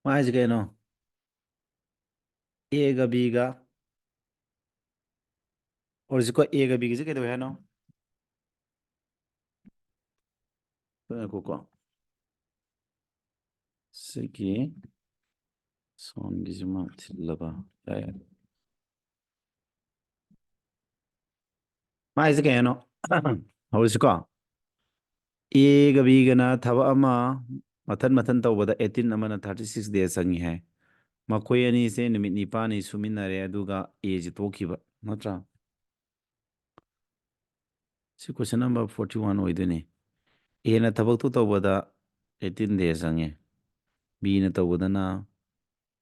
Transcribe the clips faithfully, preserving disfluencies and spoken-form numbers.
ꯃꯥꯏꯁꯦ ꯀꯩꯅꯣ? ꯑꯦꯒ ꯕꯤꯒ ꯑꯣꯔꯤꯖꯤꯀꯣ ꯑꯦꯒ ꯕꯤꯒꯁꯦ ꯀꯩꯗꯧꯋꯦ ꯍꯥꯏꯅꯣ? ꯉꯥꯏꯈꯣꯀꯣ꯫ ꯁꯤꯒꯤ ꯁꯣꯝꯒꯤꯁꯤꯃ ꯊꯤꯜꯂꯒ ꯌꯥꯏ꯫ ꯃꯥꯏꯁꯦ ꯀꯩ ꯍꯥꯏꯅꯣ? ꯍꯧꯔꯁꯤꯀꯣ꯫ ꯑꯦꯒ ꯕꯤꯒꯅ ꯊꯕꯛ ꯑꯃ ꯃꯊꯟ ꯃꯊꯟ ꯇꯧꯕꯗ eighteen ꯑꯃꯅ thirty six days ꯆꯪꯉꯤ ꯍꯥꯏ꯫ ꯃꯈꯣꯏ ꯑꯅꯤꯁꯦ ꯅꯨꯃꯤꯠ ꯅꯤꯄꯥꯜꯅꯤ ꯁꯨꯃꯤꯟꯅꯔꯦ, ꯑꯗꯨꯒ ꯑꯦꯁꯦ ꯇꯣꯛꯈꯤꯕ ꯅꯠꯇ꯭ꯔꯥ? ꯁꯤ question number forty one ꯑꯣꯏꯗꯣꯏꯅꯤ꯫ ꯑꯦꯅ ꯊꯕꯛꯇꯨ ꯇꯧꯕꯗ eighteen days ꯆꯪꯉꯦ, ꯕꯤꯅ ꯇꯧꯕꯗꯅ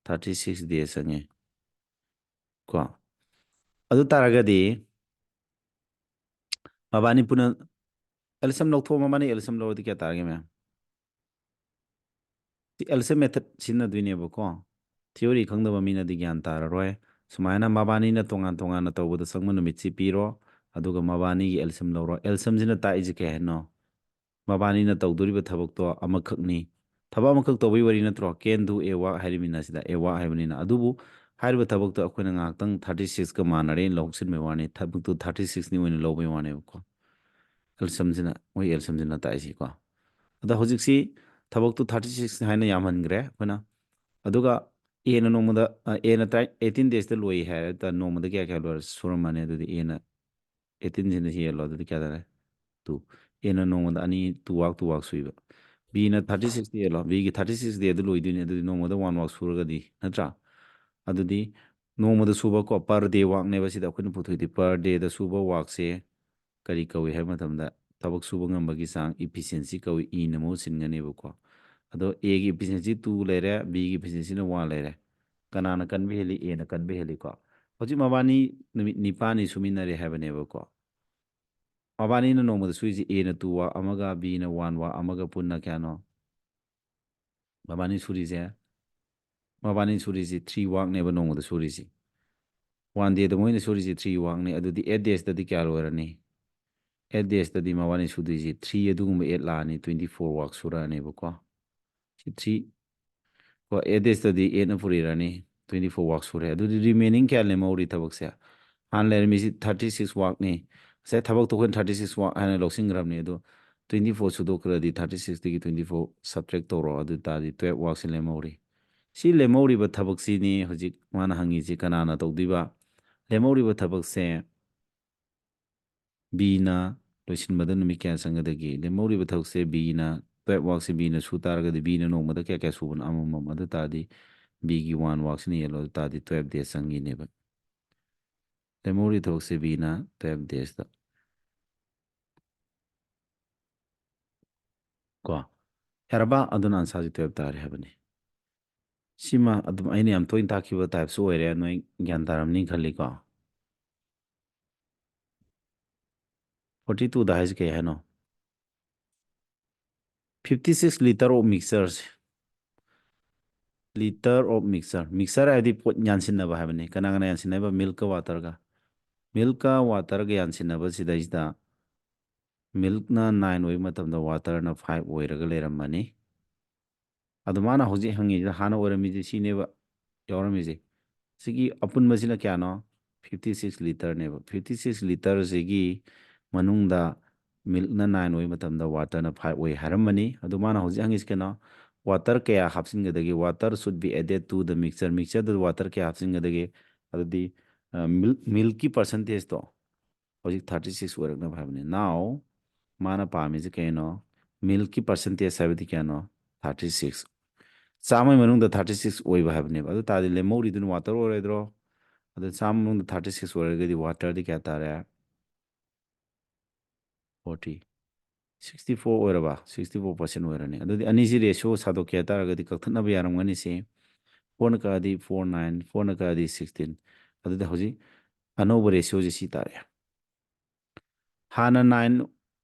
thirty six days ꯆꯪꯉꯦ꯫ ꯀꯣ, ꯑꯗꯨ ꯇꯥꯔꯒꯗꯤ ꯃꯕꯥꯅꯤ ꯄꯨꯟꯅ LCM ꯂꯧꯊꯣꯛꯑꯣ꯫ ꯃꯕꯥꯅꯤ LCM ꯂꯧꯔꯗꯤ ꯀꯌꯥ ꯇꯥꯔꯒꯦ ꯃꯌꯥꯝ? ꯁꯤ LCM method ꯁꯤꯖꯤꯟꯅꯗꯣꯏꯅꯦꯕꯀꯣ꯫ Theory ꯈꯪꯗꯕ ꯃꯤꯅꯗꯤ ꯒ꯭ꯌꯥꯟ ꯇꯥꯔꯔꯣꯏ꯫ ꯁꯨꯃꯥꯏꯅ ꯃꯕꯥꯅꯤꯅ ꯇꯣꯉꯥꯟ ꯇꯣꯉꯥꯟꯅ ꯇꯧꯕꯗ ꯆꯪꯕ ꯅꯨꯃꯤꯠꯁꯤ ꯄꯤꯔꯣ, ꯑꯗꯨꯒ ꯃꯕꯥꯅꯤꯒꯤ LCM ꯂꯧꯔꯣ꯫ LCM ꯁꯤꯅ ꯇꯥꯛꯏꯁꯦ ꯀꯩ ꯍꯥꯏꯅꯣ? ꯃꯕꯥꯅꯤꯅ ꯇꯧꯗꯣꯔꯤꯕ ꯊꯕꯛꯇꯣ ꯑꯃꯈꯛꯅꯤ꯫ ꯊꯕꯛ ꯑꯃꯈꯛ ꯇꯧꯕꯩ ꯋꯥꯔꯤ ꯅꯠꯇ꯭ꯔꯣ? Can do a work ꯍꯥꯏꯔꯤꯃꯤꯅ ꯁꯤꯗ a work ꯍꯥꯏꯕꯅꯤꯅ꯫ ꯑꯗꯨꯕꯨ ꯍꯥꯏꯔꯤꯕ ꯊꯕꯛꯇꯣ ꯑꯩꯈꯣꯏꯅ ꯉꯥꯏꯍꯥꯛꯇꯪ thirty six ꯀ ꯃꯥꯟꯅꯔꯦꯅ ꯂꯧꯁꯤꯟꯕꯩ ꯋꯥꯅꯤ꯫ ꯊꯕꯛꯇꯣ thirty six ꯅꯤ ꯑꯣꯏꯅ ꯂꯧꯕꯩ ꯋꯥꯅꯦꯕꯀꯣ꯫ LCM ꯁꯤꯅ, ꯃꯣꯏ LCM ꯁꯤꯅ ꯇꯥꯛꯏꯁꯤꯀꯣ꯫ ꯑꯗ ꯍꯧꯖꯤꯛꯁꯤ ꯊꯕꯛꯇꯨ thirty six ꯍꯥꯏꯅ ꯌꯥꯝꯍꯟꯈ꯭ꯔꯦ ꯑꯩꯈꯣꯏꯅ꯫ ꯑꯗꯨꯒ ꯑꯦꯅ ꯅꯣꯡꯃꯗ, ꯑ, ꯑꯦꯅ ꯇꯔꯥ-, eighteen days ꯇ ꯂꯣꯏ ꯍꯥꯏꯔꯦ, ꯅꯣꯡꯃꯗ ꯀꯌꯥ ꯀꯌꯥ ꯂꯣꯏꯔ ꯁꯨꯔꯝꯃꯅꯤ? ꯑꯗꯨꯗꯤ ꯑꯦꯅ eighteen ꯁꯤꯅ ꯁꯤ ꯌꯦꯜꯂꯣ, ꯑꯗꯨꯗꯤ ꯀꯌꯥ ꯇꯥꯔꯦ? Two꯫ ꯑꯦꯅ ꯅꯣꯡꯃꯗ ꯑꯅꯤ, two work, two work ꯁꯨꯏꯕ꯫ ꯕꯤꯅ thirty six ꯗ ꯌꯦꯜꯂꯣ, ꯕꯤꯒꯤ thirty six day ꯑꯗꯨ ꯂꯣꯏꯗꯣꯏꯅꯤ꯫ ꯑꯗꯨꯗꯤ ꯅꯣꯡꯃꯗ one work ꯁꯨꯔꯒꯗꯤ, ꯅꯠꯇ꯭ꯔꯥ? ꯑꯗꯨꯗꯤ ꯅꯣꯡꯃꯗ ꯁꯨꯕꯀꯣ, per day work ꯅꯦꯕ ꯁꯤꯗ ꯑꯩꯈꯣꯏꯅ ꯄꯨꯊꯣꯛꯏꯗꯤ꯫ Per day ꯗ ꯁꯨꯕ work ꯁꯦ ꯀꯔꯤ ꯀꯧꯏ ꯍꯥꯏꯕ ꯃꯇꯝꯗ, ꯊꯕꯛ ꯁꯨꯕ ꯉꯝꯕꯒꯤ ꯆꯥꯡ, efficiency ꯀꯧꯏ, ꯏꯅ ꯃꯍꯨꯠ ꯁꯤꯟꯒꯅꯦꯕꯀꯣ꯫ ꯑꯗꯣ ꯑꯦꯒꯤ efficiency two ꯂꯩꯔꯦ, ꯕꯤꯒꯤ efficiency ꯅ one ꯂꯩꯔꯦ꯫ ꯀꯅꯥꯅ ꯀꯟꯕ ꯍꯦꯜꯂꯤ? ꯑꯦꯅ ꯀꯟꯕ ꯍꯦꯜꯂꯤꯀꯣ꯫ ꯍꯧꯖꯤꯛ ꯃꯕꯥꯅꯤ ꯅꯨꯃꯤꯠ ꯅꯤꯄꯥꯜꯅꯤ ꯁꯨꯃꯤꯟꯅꯔꯦ ꯍꯥꯏꯕꯅꯦꯕꯀꯣ꯫ ꯃꯕꯥꯅꯤꯅ ꯅꯣꯡꯃꯗ ꯁꯨꯔꯤꯁꯦ, ꯑꯦꯅ two work ꯑꯃꯒ ꯕꯤꯅ one work ꯑꯃꯒ ꯄꯨꯟꯅ ꯀꯌꯥꯅꯣ? ꯃꯕꯥꯅꯤ ꯁꯨꯔꯤꯁꯦ, ꯃꯕꯥꯅꯤ ꯁꯨꯔꯤꯁꯦ three work ꯅꯦꯕ ꯅꯣꯡꯃꯗ ꯁꯨꯔꯤꯁꯦ꯫ One day ꯗ ꯃꯣꯏꯅ ꯁꯨꯔꯤꯁꯦ three work ꯅꯦ꯫ ꯑꯗꯨꯗꯤ eight days ꯇꯗꯤ ꯀꯌꯥ ꯂꯣꯏꯔꯅꯤ? Eight days ꯇꯗꯤ ꯃꯕꯥꯅꯤ ꯁꯨꯗꯣꯏꯁꯦ three, ꯑꯗꯨꯒꯨꯝꯕ eight ꯂꯥꯛꯑꯅꯤ, twenty four work ꯁꯨꯔꯛꯑꯅꯦꯕꯀꯣ꯫ ꯁꯤ three, ꯀꯣ, eight days ꯇꯗꯤ eight ꯅ ꯄꯨꯔꯤꯔꯅꯤ, twenty four work ꯁꯨꯔꯦ꯫ ꯑꯗꯨꯗꯤ remaining ꯀꯌꯥ ꯂꯦꯝꯍꯧꯔꯤ ꯊꯕꯛꯁꯦ? ꯍꯥꯟꯅ ꯂꯩꯔꯝꯃꯤꯁꯤ thirty six work ꯅꯤ꯫ ꯉꯁꯥꯏ ꯊꯕꯛꯇꯣ ꯑꯩꯈꯣꯏꯅ thirty six work ꯍꯥꯏꯅ ꯂꯧꯁꯤꯟꯈ꯭ꯔꯕꯅꯤ꯫ ꯑꯗꯣ twenty four ꯁꯨꯗꯣꯛꯈ꯭ꯔꯗꯤ thirty six ꯇꯒꯤ twenty four subtract ꯇꯧꯔꯣ꯫ ꯑꯗꯨ ꯇꯥꯔꯗꯤ twelve work ꯁꯤ ꯂꯦꯝꯍꯧꯔꯤ꯫ ꯁꯤ ꯂꯦꯝꯍꯧꯔꯤꯕ ꯊꯕꯛꯁꯤꯅꯤ ꯍꯧꯖꯤꯛ ꯃꯥꯅ ꯍꯪꯉꯤꯁꯤ ꯀꯅꯥꯅ ꯇꯧꯗꯣꯏꯕ? ꯂꯦꯝꯍꯧꯔꯤꯕ ꯊꯕꯛꯁꯦ B ꯅ ꯂꯣꯏꯁꯤꯟꯕꯗ ꯅꯨꯃꯤꯠ ꯀꯌꯥ ꯆꯪꯒꯗꯒꯦ? ꯂꯦꯝꯍꯧꯔꯤꯕ ꯊꯕꯛꯁꯦ B ꯅ, twelve work ꯁꯦ B ꯅ ꯁꯨ ꯇꯥꯔꯒꯗꯤ B ꯅ ꯅꯣꯡꯃꯗ ꯀꯌꯥ ꯀꯌꯥ ꯁꯨꯕꯅꯣ? ꯑꯃꯃꯝ꯫ ꯑꯗꯨ ꯇꯥꯔꯗꯤ B ꯒꯤ one work ꯁꯤꯅ ꯌꯦꯜꯂꯣ꯫ ꯑꯗꯨ ꯇꯥꯔꯗꯤ twelve days ꯆꯪꯈꯤꯅꯦꯕ꯫ ꯂꯦꯝꯍꯧꯔꯤ ꯊꯕꯛꯁꯦ B ꯅ twelve days ꯇ꯫ ꯀꯣ? ꯌꯥꯔꯕ? ꯑꯗꯨꯅ answer ꯁꯤ twelve ꯇꯥꯔꯦ ꯍꯥꯏꯕꯅꯤ꯫ ꯁꯤꯃ ꯑꯗꯨꯝ ꯑꯩꯅ ꯌꯥꯝ ꯇꯣꯏꯅ ꯇꯥꯛꯈꯤꯕ type ꯁꯨ ꯑꯣꯏꯔꯦ, ꯅꯣꯏ ꯒ꯭ꯌꯥꯟ ꯇꯥꯔꯝꯅꯤ ꯈꯜꯂꯤꯀꯣ꯫ Forty two ꯗ ꯍꯥꯏꯁꯤ ꯀꯩ ꯍꯥꯏꯅꯣ? Fifty six litre of mixture say, litre of mixture, mixture ꯍꯥꯏꯗꯤ ꯄꯣꯠ ꯌꯥꯟꯁꯤꯟꯅꯕ ꯍꯥꯏꯕꯅꯤ꯫ ꯀꯅꯥ ꯀꯅꯥ ꯌꯥꯟꯁꯤꯟꯅꯕ? Milk ꯀ water ꯒ꯫ Milk ꯀ water ꯒ ꯌꯥꯟꯁꯤꯟꯅꯕ ꯁꯤꯗꯩꯁꯤꯗ milk ꯅ nine ꯑꯣꯏꯕ ꯃꯇꯝꯗ water ꯅ five ꯑꯣꯏꯔꯒ ꯂꯩꯔꯝꯃꯅꯤ꯫ ꯑꯗꯨ ꯃꯥꯅ ꯍꯧꯖꯤꯛ ꯍꯪꯉꯤꯁꯤꯗ ꯍꯥꯟꯅ ꯑꯣꯏꯔꯝꯃꯤꯁꯦ ꯁꯤꯅꯦꯕ ꯌꯥꯎꯔꯝꯃꯤꯁꯦ꯫ ꯁꯤꯒꯤ ꯑꯄꯨꯟꯕꯁꯤꯅ ꯀꯌꯥꯅꯣ? Fifty six litre ꯅꯦꯕ꯫ Fifty six litre ꯁꯤꯒꯤ ꯃꯅꯨꯡꯗ milk ꯅ nine ꯑꯣꯏꯕ ꯃꯇꯝꯗ water ꯅ five ꯑꯣꯏ ꯍꯥꯏꯔꯝꯕꯅꯤ꯫ ꯑꯗꯨ ꯃꯥꯅ ꯍꯧꯖꯤꯛ ꯍꯪꯉꯤꯁꯤ ꯀꯩꯅꯣ? Water ꯀꯌꯥ ꯍꯥꯞꯆꯤꯟꯒꯗꯒꯦ? Water should be added to the mixture꯫ Mixture the water ꯀꯌꯥ ꯍꯥꯞꯆꯤꯟꯒꯗꯒꯦ? ꯑꯗꯨꯗꯤ, ꯑ, milk, milk ꯀꯤ percentage ꯇꯣ ꯍꯧꯖꯤꯛ thirty six ꯑꯣꯏꯔꯛꯅꯕ ꯍꯥꯏꯕꯅꯤ꯫ Now ꯃꯥꯅ ꯄꯥꯝꯃꯤꯁꯦ ꯀꯩꯅꯣ? Milk ꯀꯤ percentage ꯍꯥꯏꯕꯗꯤ ꯀꯌꯥꯅꯣ? Thirty six꯫ ꯆꯥꯝꯃꯒꯤ ꯃꯅꯨꯡꯗ thirty six ꯑꯣꯏꯕ ꯍꯥꯏꯕꯅꯦꯕ꯫ ꯑꯗꯨ ꯇꯥꯔꯗꯤ ꯂꯦꯝꯍꯧꯔꯤꯗꯨꯅ water ꯑꯣꯏꯔꯣꯏꯗ꯭ꯔꯣ? ꯑꯗꯨ ꯆꯥꯝꯃ ꯃꯅꯨꯡꯗ thirty six ꯑꯣꯏꯔꯒꯗꯤ water ꯗꯤ ꯀꯌꯥ ꯇꯥꯔꯦ? Forty꯫ Sixty four ꯑꯣꯏꯔꯕ? Sixty four percent ꯑꯣꯏꯔꯅꯤ꯫ ꯑꯗꯨꯗꯤ ꯑꯅꯤꯁꯤ ratio ꯁꯥꯗꯣꯛꯀꯦ ꯍꯥꯏ ꯇꯥꯔꯒꯗꯤ ꯀꯛꯊꯠꯅꯕ ꯌꯥꯔꯝꯒꯅꯤ ꯁꯤ꯫ Four ꯅ ꯀꯛꯑꯗꯤ four nine, four ꯅ ꯀꯛꯑꯗꯤ sixteen꯫ ꯑꯗꯨꯗꯤ ꯍꯧꯖꯤꯛ ꯑꯅꯧꯕ ratio ꯁꯤ ꯁꯤ ꯇꯥꯔꯦ꯫ ꯍꯥꯟꯅ nine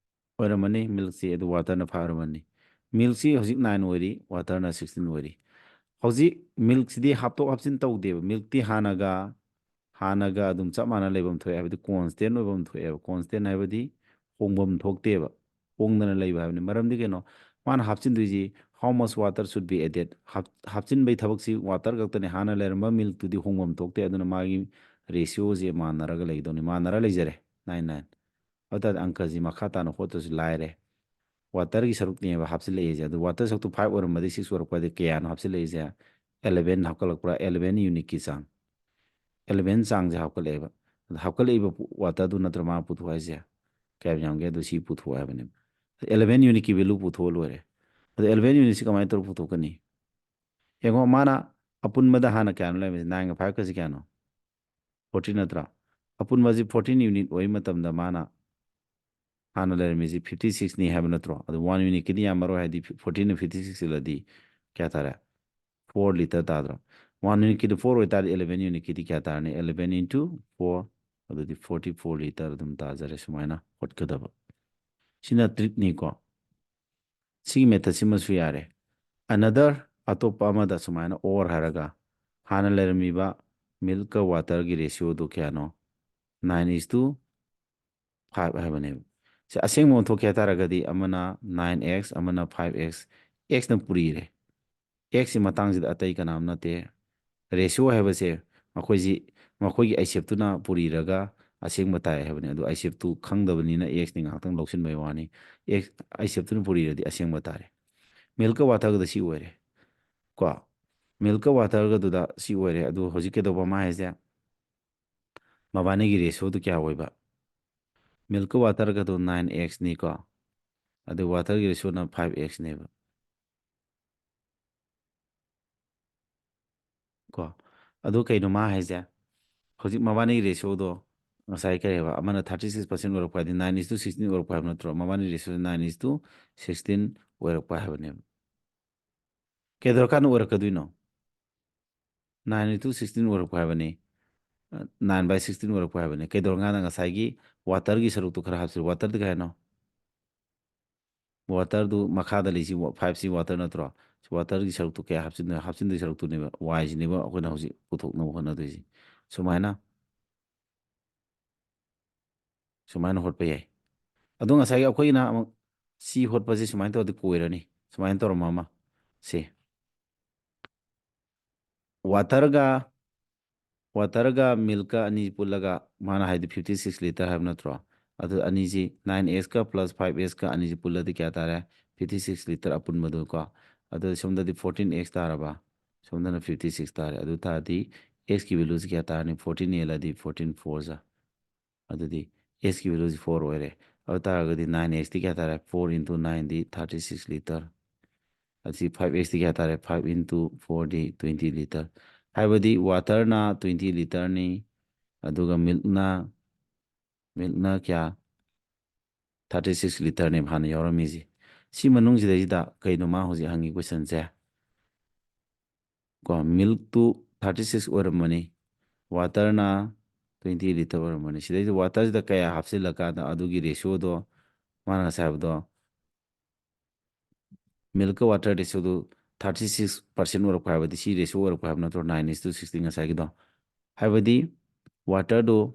ꯑꯣꯏꯔꯝꯃꯅꯤ milk ꯁꯤ, ꯑꯗꯨ water ꯅ five ꯑꯣꯏꯔꯝꯃꯅꯤ꯫ Milk ꯁꯤ ꯍꯧꯖꯤꯛ nine ꯑꯣꯏꯔꯤ, water ꯅ sixteen ꯑꯣꯏꯔꯤ꯫ ꯍꯧꯖꯤꯛ milk ꯁꯤꯗꯤ ꯍꯥꯞꯇꯣꯛ ꯍꯥꯞꯆꯤꯟ ꯇꯧꯗꯦꯕ꯫ Milk ꯇꯤ ꯍꯥꯟꯅꯒ, ꯍꯥꯟꯅꯒ ꯑꯗꯨꯝ ꯆꯞ ꯃꯥꯟꯅ ꯂꯩꯐꯝ ꯊꯣꯛꯑꯦ, ꯍꯥꯏꯕꯗꯤ constant ꯑꯣꯏꯐꯝ ꯊꯣꯛꯑꯦꯕ꯫ Constant ꯍꯥꯏꯕꯗꯤ ꯍꯣꯡꯐꯝ ꯊꯣꯛꯇꯦꯕ, ꯍꯣꯡꯗꯅ ꯂꯩꯕ ꯍꯥꯏꯕꯅꯤ꯫ ꯃꯔꯝꯗꯤ ꯀꯩꯅꯣ? ꯃꯥꯅ ꯍꯥꯞꯆꯤꯟꯗꯣꯏꯁꯤ How much water should be added? ꯍꯥꯞ-, ꯍꯥꯞꯆꯤꯟꯕꯒꯤ ꯊꯕꯛꯁꯤ water ꯈꯛꯇꯅꯦ꯫ ꯍꯥꯟꯅ ꯂꯩꯔꯝꯕ milkꯇꯨꯗꯤ ꯍꯣꯡꯐꯝ ꯊꯣꯛꯇꯦ, ꯑꯗꯨꯅ ꯃꯥꯒꯤ ratioꯁꯦ ꯃꯥꯟꯅꯔꯒ ꯂꯩꯒꯗꯧꯅꯤ꯫ ꯃꯥꯟꯅꯔ ꯂꯩꯖꯔꯦ, nine nine꯫ ꯑꯗꯨ ꯇꯥꯔꯗꯤ ꯑꯪꯀꯁꯤ ꯃꯈꯥ ꯇꯥꯅ ꯍꯣꯠꯇ꯭ꯔꯁꯨ ꯂꯥꯏꯔꯦ꯫ Waterꯒꯤ ꯁꯔꯨꯛꯅꯦꯕ ꯍꯥꯞꯆꯤꯜꯂꯛꯏꯁꯦ꯫ ꯑꯗꯨ water ꯁꯔꯨꯛꯇꯨ five ꯑꯣꯏꯔꯝꯕꯗꯤ six ꯑꯣꯏꯔꯛꯄꯗꯤ ꯀꯌꯥꯅꯣ ꯍꯥꯞꯆꯤꯜꯂꯛꯏꯁꯦ? Eleven ꯍꯥꯞꯀꯠꯂꯛꯄ꯭ꯔꯥ? Eleven unitꯀꯤ ꯆꯥꯡ꯫ Eleven ꯆꯥꯡꯁꯦ ꯍꯥꯞꯀꯠꯂꯛꯑꯦꯕ꯫ ꯑꯗ ꯍꯥꯞꯀꯠꯂꯛꯏꯕ ꯄꯣ-, waterꯗꯨ ꯅꯠꯇ꯭ꯔꯣ ꯃꯥ ꯄꯨꯊꯣꯛ ꯍꯥꯏꯁꯦ? ꯀꯌꯥꯝ ꯌꯥꯝꯒꯦ? ꯑꯗꯨ ꯁꯤ ꯄꯨꯊꯣꯛꯑꯣ ꯍꯥꯏꯕꯅꯦꯕ꯫ Eleven unitꯀꯤ value ꯄꯨꯊꯣꯛꯑ ꯂꯣꯏꯔꯦ꯫ ꯑꯗꯣ eleven unitꯁꯤ ꯀꯃꯥꯏꯅ ꯇꯧꯔ ꯄꯨꯊꯣꯛꯀꯅꯤ? ꯌꯦꯡꯉꯣ, ꯃꯥꯅ ꯑꯄꯨꯟꯕꯗ ꯍꯥꯟꯅ ꯀꯌꯥꯅꯣ ꯂꯩꯔꯝꯃꯤꯁꯦ? Nineꯒ fiveꯀꯁꯤ ꯀꯌꯥꯅꯣ? Fourteen ꯅꯠꯇ꯭ꯔꯥ? ꯑꯄꯨꯟꯕꯁꯤ fourteen unit ꯑꯣꯏꯕ ꯃꯇꯝꯗ ꯃꯥꯅ ꯍꯥꯟꯅ ꯂꯩꯔꯝꯃꯤꯁꯤ fifty sixꯅꯤ ꯍꯥꯏꯕ ꯅꯠꯇ꯭ꯔꯣ? ꯑꯗꯨ one unitꯀꯤꯗꯤ ꯌꯥꯝꯃꯔꯣꯏ, ꯍꯥꯏꯗꯤ fourteen fourteen ꯁꯤꯜꯂꯗꯤ ꯀꯌꯥ ꯇꯥꯔꯦ? Four litre ꯇꯥꯗ꯭ꯔꯣ? One unitꯀꯤꯗꯤ four ꯑꯣꯏꯇꯥꯔꯗꯤ eleven unitꯀꯤꯗꯤ ꯀꯌꯥ ꯇꯥꯔꯅꯤ? Eleven into four, ꯑꯗꯨꯗꯤ forty four litre ꯑꯗꯨꯝ ꯇꯥꯖꯔꯦ꯫ ꯁꯨꯃꯥꯏꯅ ꯍꯣꯠꯀꯗꯕ꯫ ꯁꯤꯅ trickꯅꯤꯀꯣ꯫ ꯁꯤꯒꯤ methodꯁꯤꯃꯁꯨ ꯌꯥꯔꯦ꯫ Another, ꯑꯇꯣꯞꯄ ꯑꯃꯗ ꯁꯨꯃꯥꯏꯅ or ꯍꯥꯏꯔꯒ ꯍꯥꯟꯅ ꯂꯩꯔꯝꯃꯤꯕ milkꯀ waterꯒꯤ ratioꯗꯨ ꯀꯌꯥꯅꯣ? Nine is to five ꯍꯥꯏꯕꯅꯦꯕ꯫ ꯁꯤ ꯑꯁꯦꯡꯕ ꯑꯣꯟꯊꯣꯛꯀꯦ ꯍꯥꯏ ꯇꯥꯔꯒꯗꯤ ꯑꯃꯅ nine x, ꯑꯃꯅ five x, xꯅ ꯄꯨꯔꯤꯔꯦ꯫ Xꯁꯤ ꯃꯇꯥꯡꯁꯤꯗ ꯑꯇꯩ ꯀꯅꯥꯝ ꯅꯠꯇꯦ꯫ Ratio ꯍꯥꯏꯕꯁꯦ ꯃꯈꯣꯏꯁꯤ, ꯃꯈꯣꯏꯒꯤ ꯑꯥꯏꯁꯦꯞꯇꯨꯅ ꯄꯨꯔꯤꯔꯒ ꯑꯁꯦꯡꯕ ꯇꯥꯏ ꯍꯥꯏꯕꯅꯤ꯫ ꯑꯗꯨ ꯑꯥꯏꯁꯦꯞꯇꯨ ꯈꯪꯗꯕꯅꯤꯅ xꯅꯤ ꯉꯥꯏꯍꯥꯛꯇꯪ ꯂꯧꯁꯤꯟꯕꯩ ꯋꯥꯅꯤ꯫ X, ꯑꯥꯏꯁꯦꯞꯇꯨꯅ ꯄꯨꯔꯤꯔꯗꯤ ꯑꯁꯦꯡꯕ ꯇꯥꯔꯦ꯫ Milkꯀ waterꯒꯗ ꯁꯤ ꯑꯣꯏꯔꯦ꯫ ꯀꯣ? Milkꯀ waterꯒꯗꯨꯗ ꯁꯤ ꯑꯣꯏꯔꯦ꯫ ꯑꯗꯨ ꯍꯧꯖꯤꯛ ꯀꯩꯗꯧꯕ ꯃꯥ ꯍꯥꯏꯁꯦ? ꯃꯕꯥꯅꯤꯒꯤ ratioꯗꯨ ꯀꯌꯥ ꯑꯣꯏꯕ? Milkꯀ waterꯒꯗꯣ nine xꯅꯤꯀꯣ꯫ ꯑꯗꯨ waterꯒꯤ ratioꯅ five xꯅꯦꯕ꯫ ꯀꯣ? ꯑꯗꯨ ꯀꯩꯅꯣ ꯃꯥ ꯍꯥꯏꯁꯦ? ꯍꯧꯖꯤꯛ ꯃꯕꯥꯅꯤꯒꯤ ratioꯗꯣ ꯉꯁꯥꯏ ꯀꯔꯤ ꯍꯥꯏꯕ? ꯑꯃꯅ thirty six percent ꯑꯣꯏꯔꯛꯄ ꯍꯥꯏꯗꯤ nine is to sixteen ꯑꯣꯏꯔꯛꯄ ꯍꯥꯏꯕ ꯅꯠꯇ꯭ꯔꯣ? ꯃꯕꯥꯅꯤ ratioꯁꯦ nine is to sixteen ꯑꯣꯏꯔꯛꯄ ꯍꯥꯏꯕꯅꯦꯕ꯫ ꯀꯩꯗꯧꯔꯀꯥꯟꯗ ꯑꯣꯏꯔꯛꯀꯗꯣꯏꯅꯣ? Nine is to sixteen ꯑꯣꯏꯔꯛꯄ ꯍꯥꯏꯕꯅꯤ꯫ Nine by sixteen ꯑꯣꯏꯔꯛꯄ ꯍꯥꯏꯕꯅꯤ꯫ ꯀꯩꯗꯧꯔꯀꯥꯟꯗ ꯉꯁꯥꯏꯒꯤ waterꯒꯤ ꯁꯔꯨꯛꯇꯨ ꯈꯔ ꯍꯥꯞꯆꯤꯜꯂꯨ꯫ Waterꯗꯤ ꯀꯩ ꯍꯥꯏꯅꯣ? Waterꯗꯨ ꯃꯈꯥꯗ ꯂꯩꯁꯤ, fiveꯁꯤ water ꯅꯠꯇ꯭ꯔꯣ? Waterꯒꯤ ꯁꯔꯨꯛꯇꯨ ꯀꯌꯥ ꯍꯥꯞꯆꯤꯟꯗꯣꯏ-, ꯍꯥꯞꯆꯤꯟꯗꯣꯏ ꯁꯔꯨꯛꯇꯨꯅꯦꯕ, yꯁꯤꯅꯦꯕ ꯑꯩꯈꯣꯏꯅ ꯍꯧꯖꯤꯛ ꯄꯨꯊꯣꯛꯅꯕ ꯍꯣꯠꯅꯗꯣꯏꯁꯤ꯫ ꯁꯨꯃꯥꯏꯅ, ꯁꯨꯃꯥꯏꯅ ꯍꯣꯠꯄ ꯌꯥꯏ꯫ ꯑꯗꯣ ꯉꯁꯥꯏꯒꯤ ꯑꯩꯈꯣꯏꯅ ꯑꯃꯨꯛ ꯁꯤ ꯍꯣꯠꯄꯁꯤ ꯁꯨꯃꯥꯏꯅ ꯇꯧꯔꯗꯤ ꯀꯣꯏꯔꯅꯤ꯫ ꯁꯨꯃꯥꯏꯅ ꯇꯧꯔꯝꯕ ꯑꯃ ꯁꯤ, ꯋꯥꯇꯔꯒ ꯋꯥꯇꯔꯒ ꯃꯤꯜꯛꯀ ꯑꯅꯤ ꯄꯨꯜꯂꯒ ꯃꯥꯅ ꯍꯥꯏꯗꯤ fifty six litre ꯍꯥꯏꯕ ꯅꯠꯇ꯭ꯔꯣ? ꯑꯗꯨ ꯑꯅꯤꯁꯤ nine x ꯀ plus five x ꯀ ꯑꯅꯤꯁꯤ ꯄꯨꯜꯂꯗꯤ ꯀꯌꯥ ꯇꯥꯔꯦ? Fifty six litre ꯑꯄꯨꯟꯕꯗꯨ ꯀꯣ꯫ ꯑꯗꯨ ꯁꯣꯝꯗꯗꯤ fourteen x ꯇꯥꯔꯕ, ꯁꯣꯝꯗꯅ fifty six ꯇꯥꯔꯦ꯫ ꯑꯗꯨ ꯇꯥꯔꯗꯤ x ꯀꯤ value ꯁꯤ ꯀꯌꯥ ꯇꯥꯔꯅꯤ? Fourteen ꯌꯦꯜꯂꯗꯤ fourteen four ꯖꯥ, ꯑꯗꯨꯗꯤ x ꯀꯤ value ꯁꯤ four ꯑꯣꯏꯔꯦ꯫ ꯑꯗꯨ ꯇꯥꯔꯒꯗꯤ nine x ꯇꯤ ꯀꯌꯥ ꯇꯥꯔꯦ? Four into nine ꯗꯤ thirty six litre꯫ ꯑꯁꯤ five x ꯇꯤ ꯀꯌꯥ ꯇꯥꯔꯦ? Five into four ꯗꯤ twenty litre꯫ ꯍꯥꯏꯕꯗꯤ ꯋꯥꯇꯔꯅ twenty litre ꯅꯤ, ꯑꯗꯨꯒ ꯃꯤꯜꯛꯅ, ꯃꯤꯜꯛꯅ ꯀꯌꯥ? Thirty six litre ꯅꯦꯕ ꯍꯥꯟꯅ ꯌꯥꯎꯔꯝꯃꯤꯁꯤ꯫ ꯁꯤ ꯃꯅꯨꯡꯁꯤꯗꯩꯁꯤꯗ ꯀꯩꯅꯣ ꯃꯥ ꯍꯧꯖꯤꯛ ꯍꯪꯉꯤ question ꯁꯦ? ꯀꯣ, ꯃꯤꯜꯛꯇꯨ thirty six ꯑꯣꯏꯔꯝꯕꯅꯤ, ꯋꯥꯇꯔꯅ twenty litre ꯑꯣꯏꯔꯝꯕꯅꯤ꯫ ꯁꯤꯗꯩꯁꯤꯗ ꯋꯥꯇꯔꯁꯤꯗ ꯀꯌꯥ ꯍꯥꯞꯆꯤꯜꯂꯀꯥꯟꯗ ꯑꯗꯨꯒꯤ ratio ꯗꯣ ꯃꯥꯅ ꯉꯁꯥꯏ ꯍꯥꯏꯕꯗꯣ ꯃꯤꯜꯛꯀ ꯋꯥꯇꯔ ratio ꯗꯨ thirty six percent ꯑꯣꯏꯔꯛꯄ ꯍꯥꯏꯕꯗꯤ ꯁꯤ ratio ꯑꯣꯏꯔꯛꯄ ꯍꯥꯏꯕ ꯅꯠꯇ꯭ꯔꯣ? Nine is to sixteen ꯉꯁꯥꯏꯒꯤꯗꯣ꯫ ꯍꯥꯏꯕꯗꯤ ꯋꯥꯇꯔꯗꯨ,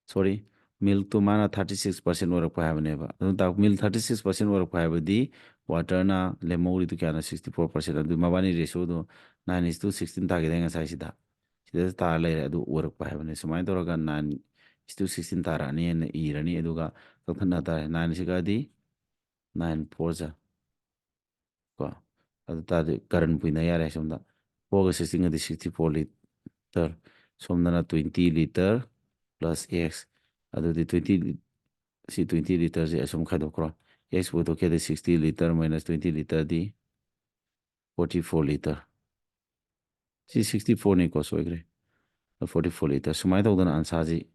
sorry, ꯃꯤꯜꯛꯇꯨ ꯃꯥꯅ thirty six percent ꯑꯣꯏꯔꯛꯄ ꯍꯥꯏꯕꯅꯦꯕ꯫ ꯑꯗꯨ ꯇꯥꯛ-, ꯃꯤꯜꯛ thirty six percent ꯑꯣꯏꯔꯛꯄ ꯍꯥꯏꯕꯗꯤ ꯋꯥꯇꯔꯅ ꯂꯦꯝꯍꯧꯔꯤꯗꯨ ꯀꯌꯥꯅꯣ? Sixty four percent꯫ ꯑꯗꯨ ꯃꯕꯥꯅꯤ ratio do nine is to sixteen ꯇꯥꯈꯤꯗꯥꯏ ꯉꯁꯥꯏꯁꯤꯗ? ꯁꯤꯗ ꯇꯥꯔ ꯂꯩꯔꯦ, ꯑꯗꯨ ꯑꯣꯏꯔꯛꯄ ꯍꯥꯏꯕꯅꯦ꯫ ꯁꯨꯃꯥꯏꯅ ꯇꯧꯔꯒ nine is to sixteen ꯇꯥꯔꯛꯑꯅꯤꯅ ꯏꯔꯅꯤ꯫ ꯑꯗꯨꯒ ꯀꯛꯊꯠꯅ ꯇꯥꯔꯦ꯫ Nine ꯁꯤꯒꯗꯤ nine four ꯖꯥ ꯀꯣ꯫ ꯑꯗꯨ ꯇꯥꯔꯗꯤ ꯀꯔꯟ ꯄꯨꯏꯅ ꯌꯥꯔꯦ꯫ ꯁꯣꯝꯗ four ꯒ sixteen ꯒꯗꯤ sixty four litre, ꯁꯣꯝꯗꯅ twenty litre plus x, ꯑꯗꯨꯗꯤ twenty, ꯁꯤ twenty litre ꯁꯦ ꯑꯁꯨꯝ ꯈꯥꯏꯗꯣꯛꯈ꯭ꯔꯣ꯫ X ꯄꯨꯊꯣꯛꯈꯤꯗꯤ sixty litre minus twenty litre ꯗꯤ forty four litre꯫ ꯁꯤ sixty four ꯅꯤꯀꯣ, ꯁꯣꯏꯈ꯭ꯔꯦ꯫ Forty four litre꯫ ꯁꯨꯃꯥꯏꯅ ꯇꯧꯗꯅ answer ꯁꯤ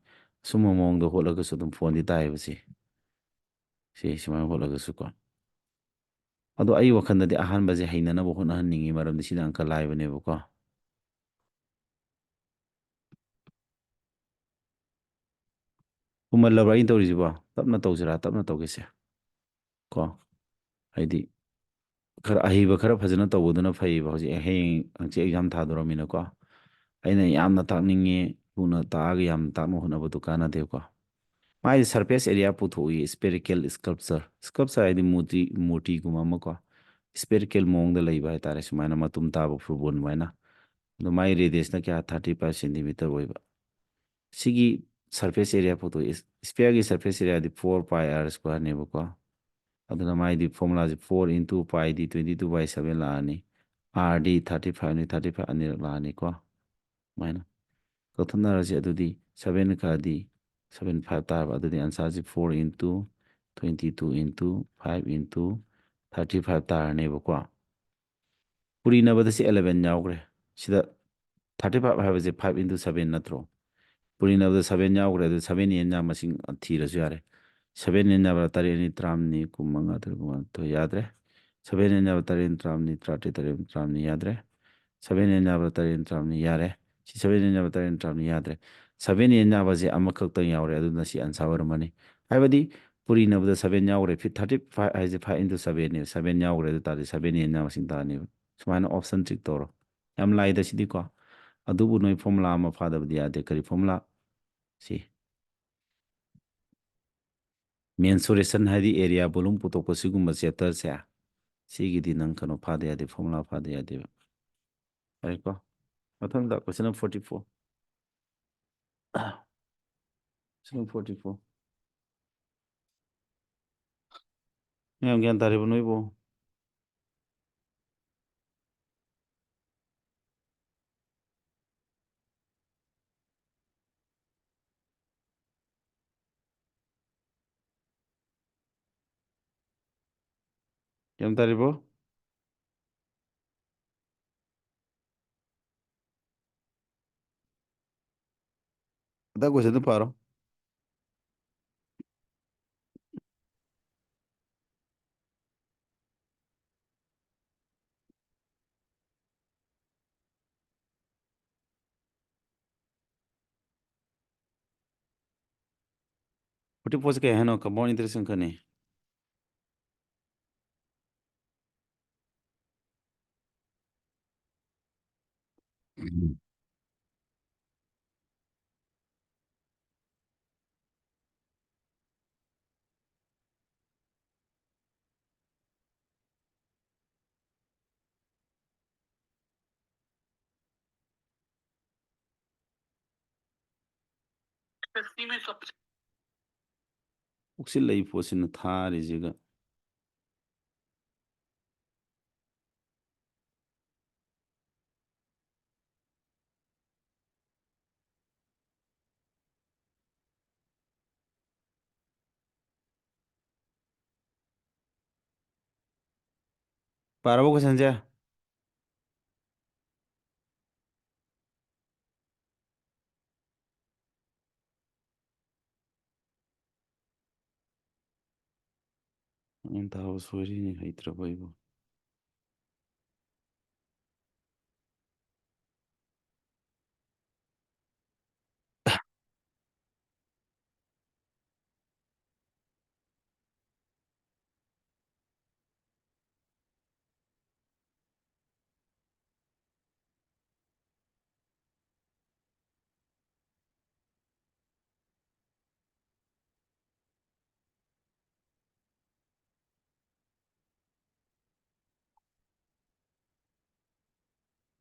ꯑꯁꯨꯝꯕ ꯃꯑꯣꯡꯗ ꯍꯣꯠꯂꯒꯁꯨ ꯑꯗꯨꯝ ꯐꯣꯟꯗꯤ ꯇꯥꯏꯌꯦꯕ ꯁꯤ꯫ ꯁꯤ ꯁꯨꯃꯥꯏꯅ ꯍꯣꯠꯂꯒꯁꯨꯀꯣ꯫ ꯑꯗꯣ ꯑꯩ ꯋꯥꯈꯜꯗꯗꯤ ꯑꯍꯥꯟꯕꯁꯦ ꯍꯩꯅꯅꯕ ꯍꯣꯠꯅꯍꯟꯅꯤꯡꯉꯤ, ꯃꯔꯝꯗꯤ ꯁꯤꯅ ꯑꯪꯀ ꯂꯥꯏꯕꯅꯦꯕꯀꯣ꯫ ꯀꯨꯝꯍꯜꯂꯕ꯭ꯔꯥ ꯑꯩꯅ ꯇꯧꯔꯤꯁꯤꯕꯣ? ꯇꯞꯅ ꯇꯧꯁꯤꯔꯥ, ꯇꯞꯅ ꯇꯧꯒꯦꯁꯦ ꯀꯣ꯫ ꯍꯥꯏꯗꯤ ꯈꯔ ꯑꯍꯩꯕ, ꯈꯔ ꯐꯖꯅ ꯇꯧꯕꯗꯨꯅ ꯐꯩꯌꯦꯕ꯫ ꯍꯧꯖꯤꯛ ꯍꯌꯦꯡ ꯍꯪꯆꯤꯠ exam ꯊꯥꯗꯣꯔꯃꯤꯅꯀꯣ꯫ ꯑꯩꯅ ꯌꯥꯝꯅ ꯇꯥꯛꯅꯤꯡꯉꯦ, ꯊꯨꯅ ꯇꯥꯛꯑꯒ ꯌꯥꯝꯅ ꯇꯥꯛꯅ ꯍꯣꯠꯅꯕꯗꯨ ꯀꯥꯟꯅꯗꯦꯕꯀꯣ꯫ ꯃꯥꯒꯤ surface area ꯄꯨꯊꯣꯛꯏ, spherical sculpture꯫ Sculpture ꯍꯥꯏꯗꯤ ꯃꯨꯔꯇꯤ, ꯃꯨꯔꯇꯤꯒꯨꯝꯕ ꯑꯃꯀꯣ꯫ spherical ꯃꯑꯣꯡꯗ ꯂꯩꯕ ꯍꯥꯏꯇꯥꯔꯦ, ꯁꯨꯃꯥꯏꯅ ꯃꯇꯨꯝ ꯇꯥꯕ ꯐꯨꯠꯕꯣꯜ ꯑꯗꯨꯃꯥꯏꯅ꯫ ꯑꯗꯣ ꯃꯥꯏ radius ꯅ ꯀꯌꯥ? Thirty five centimeter ꯑꯣꯏꯕ꯫ ꯁꯤꯒꯤ surface area ꯄꯨꯊꯣꯛꯏ꯫ Sphere ꯒꯤ surface area ꯗꯤ four pi r square ꯅꯦꯕꯀꯣ꯫ ꯑꯗꯨꯅ ꯃꯥꯏꯗꯤ formula say four into pi D twenty two by seven ꯂꯥꯛꯑꯅꯤ꯫ R ꯗꯤ thirty five ꯅꯤ, thirty five ꯑꯅꯤꯔꯛ ꯂꯥꯛꯑꯅꯤꯀꯣ꯫ ꯁꯨꯃꯥꯏꯅ ꯀꯛꯊꯠꯅꯔꯁꯤ꯫ ꯑꯗꯨꯗꯤ seven ꯀꯛꯑꯗꯤ seven five ꯇꯥꯔꯕ꯫ ꯑꯗꯨꯗꯤ answer ꯁꯤ four into twenty two into five into thirty five ꯇꯥꯔꯅꯦꯕꯀꯣ꯫ ꯄꯨꯔꯤ ꯅꯕꯗ ꯁꯤ eleven ꯌꯥꯎꯈ꯭ꯔꯦ꯫ ꯁꯤꯗ thirty five ꯍꯥꯏꯕꯁꯦ five into seven ꯅꯠꯇ꯭ꯔꯣ? ꯄꯨꯔꯤ ꯅꯕꯗ seven ꯌꯥꯎꯈ꯭ꯔꯦ꯫ ꯑꯗꯨ seven ꯌꯦꯟ ꯌꯥꯝ ꯃꯁꯤꯡ ꯊꯤꯔꯁꯨ ꯌꯥꯔꯦ꯫ Seven ꯌꯦꯟ ꯌꯥꯕ ꯇꯔꯦꯠ ꯑꯅꯤ ꯇꯔꯥꯃꯉꯥ, ꯀꯨꯟꯃꯉꯥ, ꯇꯔꯨꯛ ꯃꯉꯥ ꯇꯔꯨꯛ ꯌꯥꯗ꯭ꯔꯦ꯫ Seven ꯌꯦꯟ ꯌꯥꯕ ꯇꯔꯦꯠ ꯇꯔꯥꯃꯉꯥ, ꯇꯔꯥꯇꯔꯦꯠ ꯇꯔꯦꯠ ꯇꯔꯥꯃꯉꯥ ꯌꯥꯗ꯭ꯔꯦ꯫ Seven ꯌꯦꯟ ꯌꯥꯕ ꯇꯔꯦꯠ ꯇꯔꯥꯃꯉꯥ ꯌꯥꯔꯦ꯫ ꯁꯤ seven ꯌꯦꯟ ꯌꯥꯕ ꯇꯔꯦꯠ ꯇꯔꯥꯃꯉꯥ ꯌꯥꯗ꯭ꯔꯦ꯫ Seven ꯌꯦꯟ ꯌꯥꯕꯁꯦ ꯑꯃꯈꯛꯇꯪ ꯌꯥꯎꯔꯦ, ꯑꯗꯨꯅ ꯁꯤ answer ꯑꯣꯏꯔꯝꯃꯅꯤ꯫ ꯍꯥꯏꯕꯗꯤ ꯄꯨꯔꯤ ꯅꯕꯗ seven ꯌꯥꯎꯈ꯭ꯔꯦ꯫ Thirty five ꯍꯥꯏꯁꯦ five into seven ꯅꯦ꯫ Seven ꯌꯥꯎꯈ꯭ꯔꯦ, ꯑꯗꯨ ꯇꯥꯔꯗꯤ seven ꯌꯦꯟ ꯌꯥꯕ ꯃꯁꯤꯡ ꯇꯥꯔꯅꯦꯕ꯫ ꯁꯨꯃꯥꯏꯅ option check ꯇꯧꯔꯣ꯫ ꯌꯥꯝ ꯂꯥꯏꯗ ꯁꯤꯗꯤꯀꯣ꯫ ꯑꯗꯨꯕꯨ ꯅꯣꯏ formula ꯑꯃ ꯐꯥꯗꯕꯗꯤ ꯌꯥꯗꯦ꯫ ꯀꯔꯤ formula? ꯁꯤ mensuration ꯍꯥꯏꯗꯤ area volume ꯄꯨꯊꯣꯛꯄ ꯁꯤꯒꯨꯝꯕ chapter ꯁꯦ, ꯁꯤꯒꯤꯗꯤ ꯅꯪ ꯀꯩꯅꯣ ꯐꯥꯗ ꯌꯥꯗꯦ, formula ꯐꯥꯗ ꯌꯥꯗꯦꯕ꯫ ꯌꯥꯔꯦꯀꯣ? ꯃꯊꯪꯗ question number forty four꯫ Question number forty four꯫ ꯃꯌꯥꯝ ꯒ꯭ꯌꯥꯟ ꯇꯥꯔꯤꯕ ꯅꯣꯏꯕꯨ? ꯒ꯭ꯌꯥꯟ ꯇꯥꯔꯤꯕꯣ? ꯑꯗ question ꯗꯨ ꯄꯥꯔꯣ꯫ Forty four ꯁꯦ ꯀꯩ ꯍꯥꯏꯅꯣ? Compound interest ꯈꯛꯇꯅꯤ꯫ ꯎꯛꯁꯤꯜꯂꯛꯏ ꯄꯣꯠꯁꯤꯅ ꯊꯥꯔꯤꯁꯤꯒ꯫ ꯄꯥꯔꯕꯣ ꯀꯣꯏꯁꯟꯁꯦ? ꯑꯩꯅ ꯊꯥꯕ ꯁꯣꯏꯔꯤꯅꯤ, ꯍꯩꯇ꯭ꯔꯕ ꯑꯩꯕꯨ꯫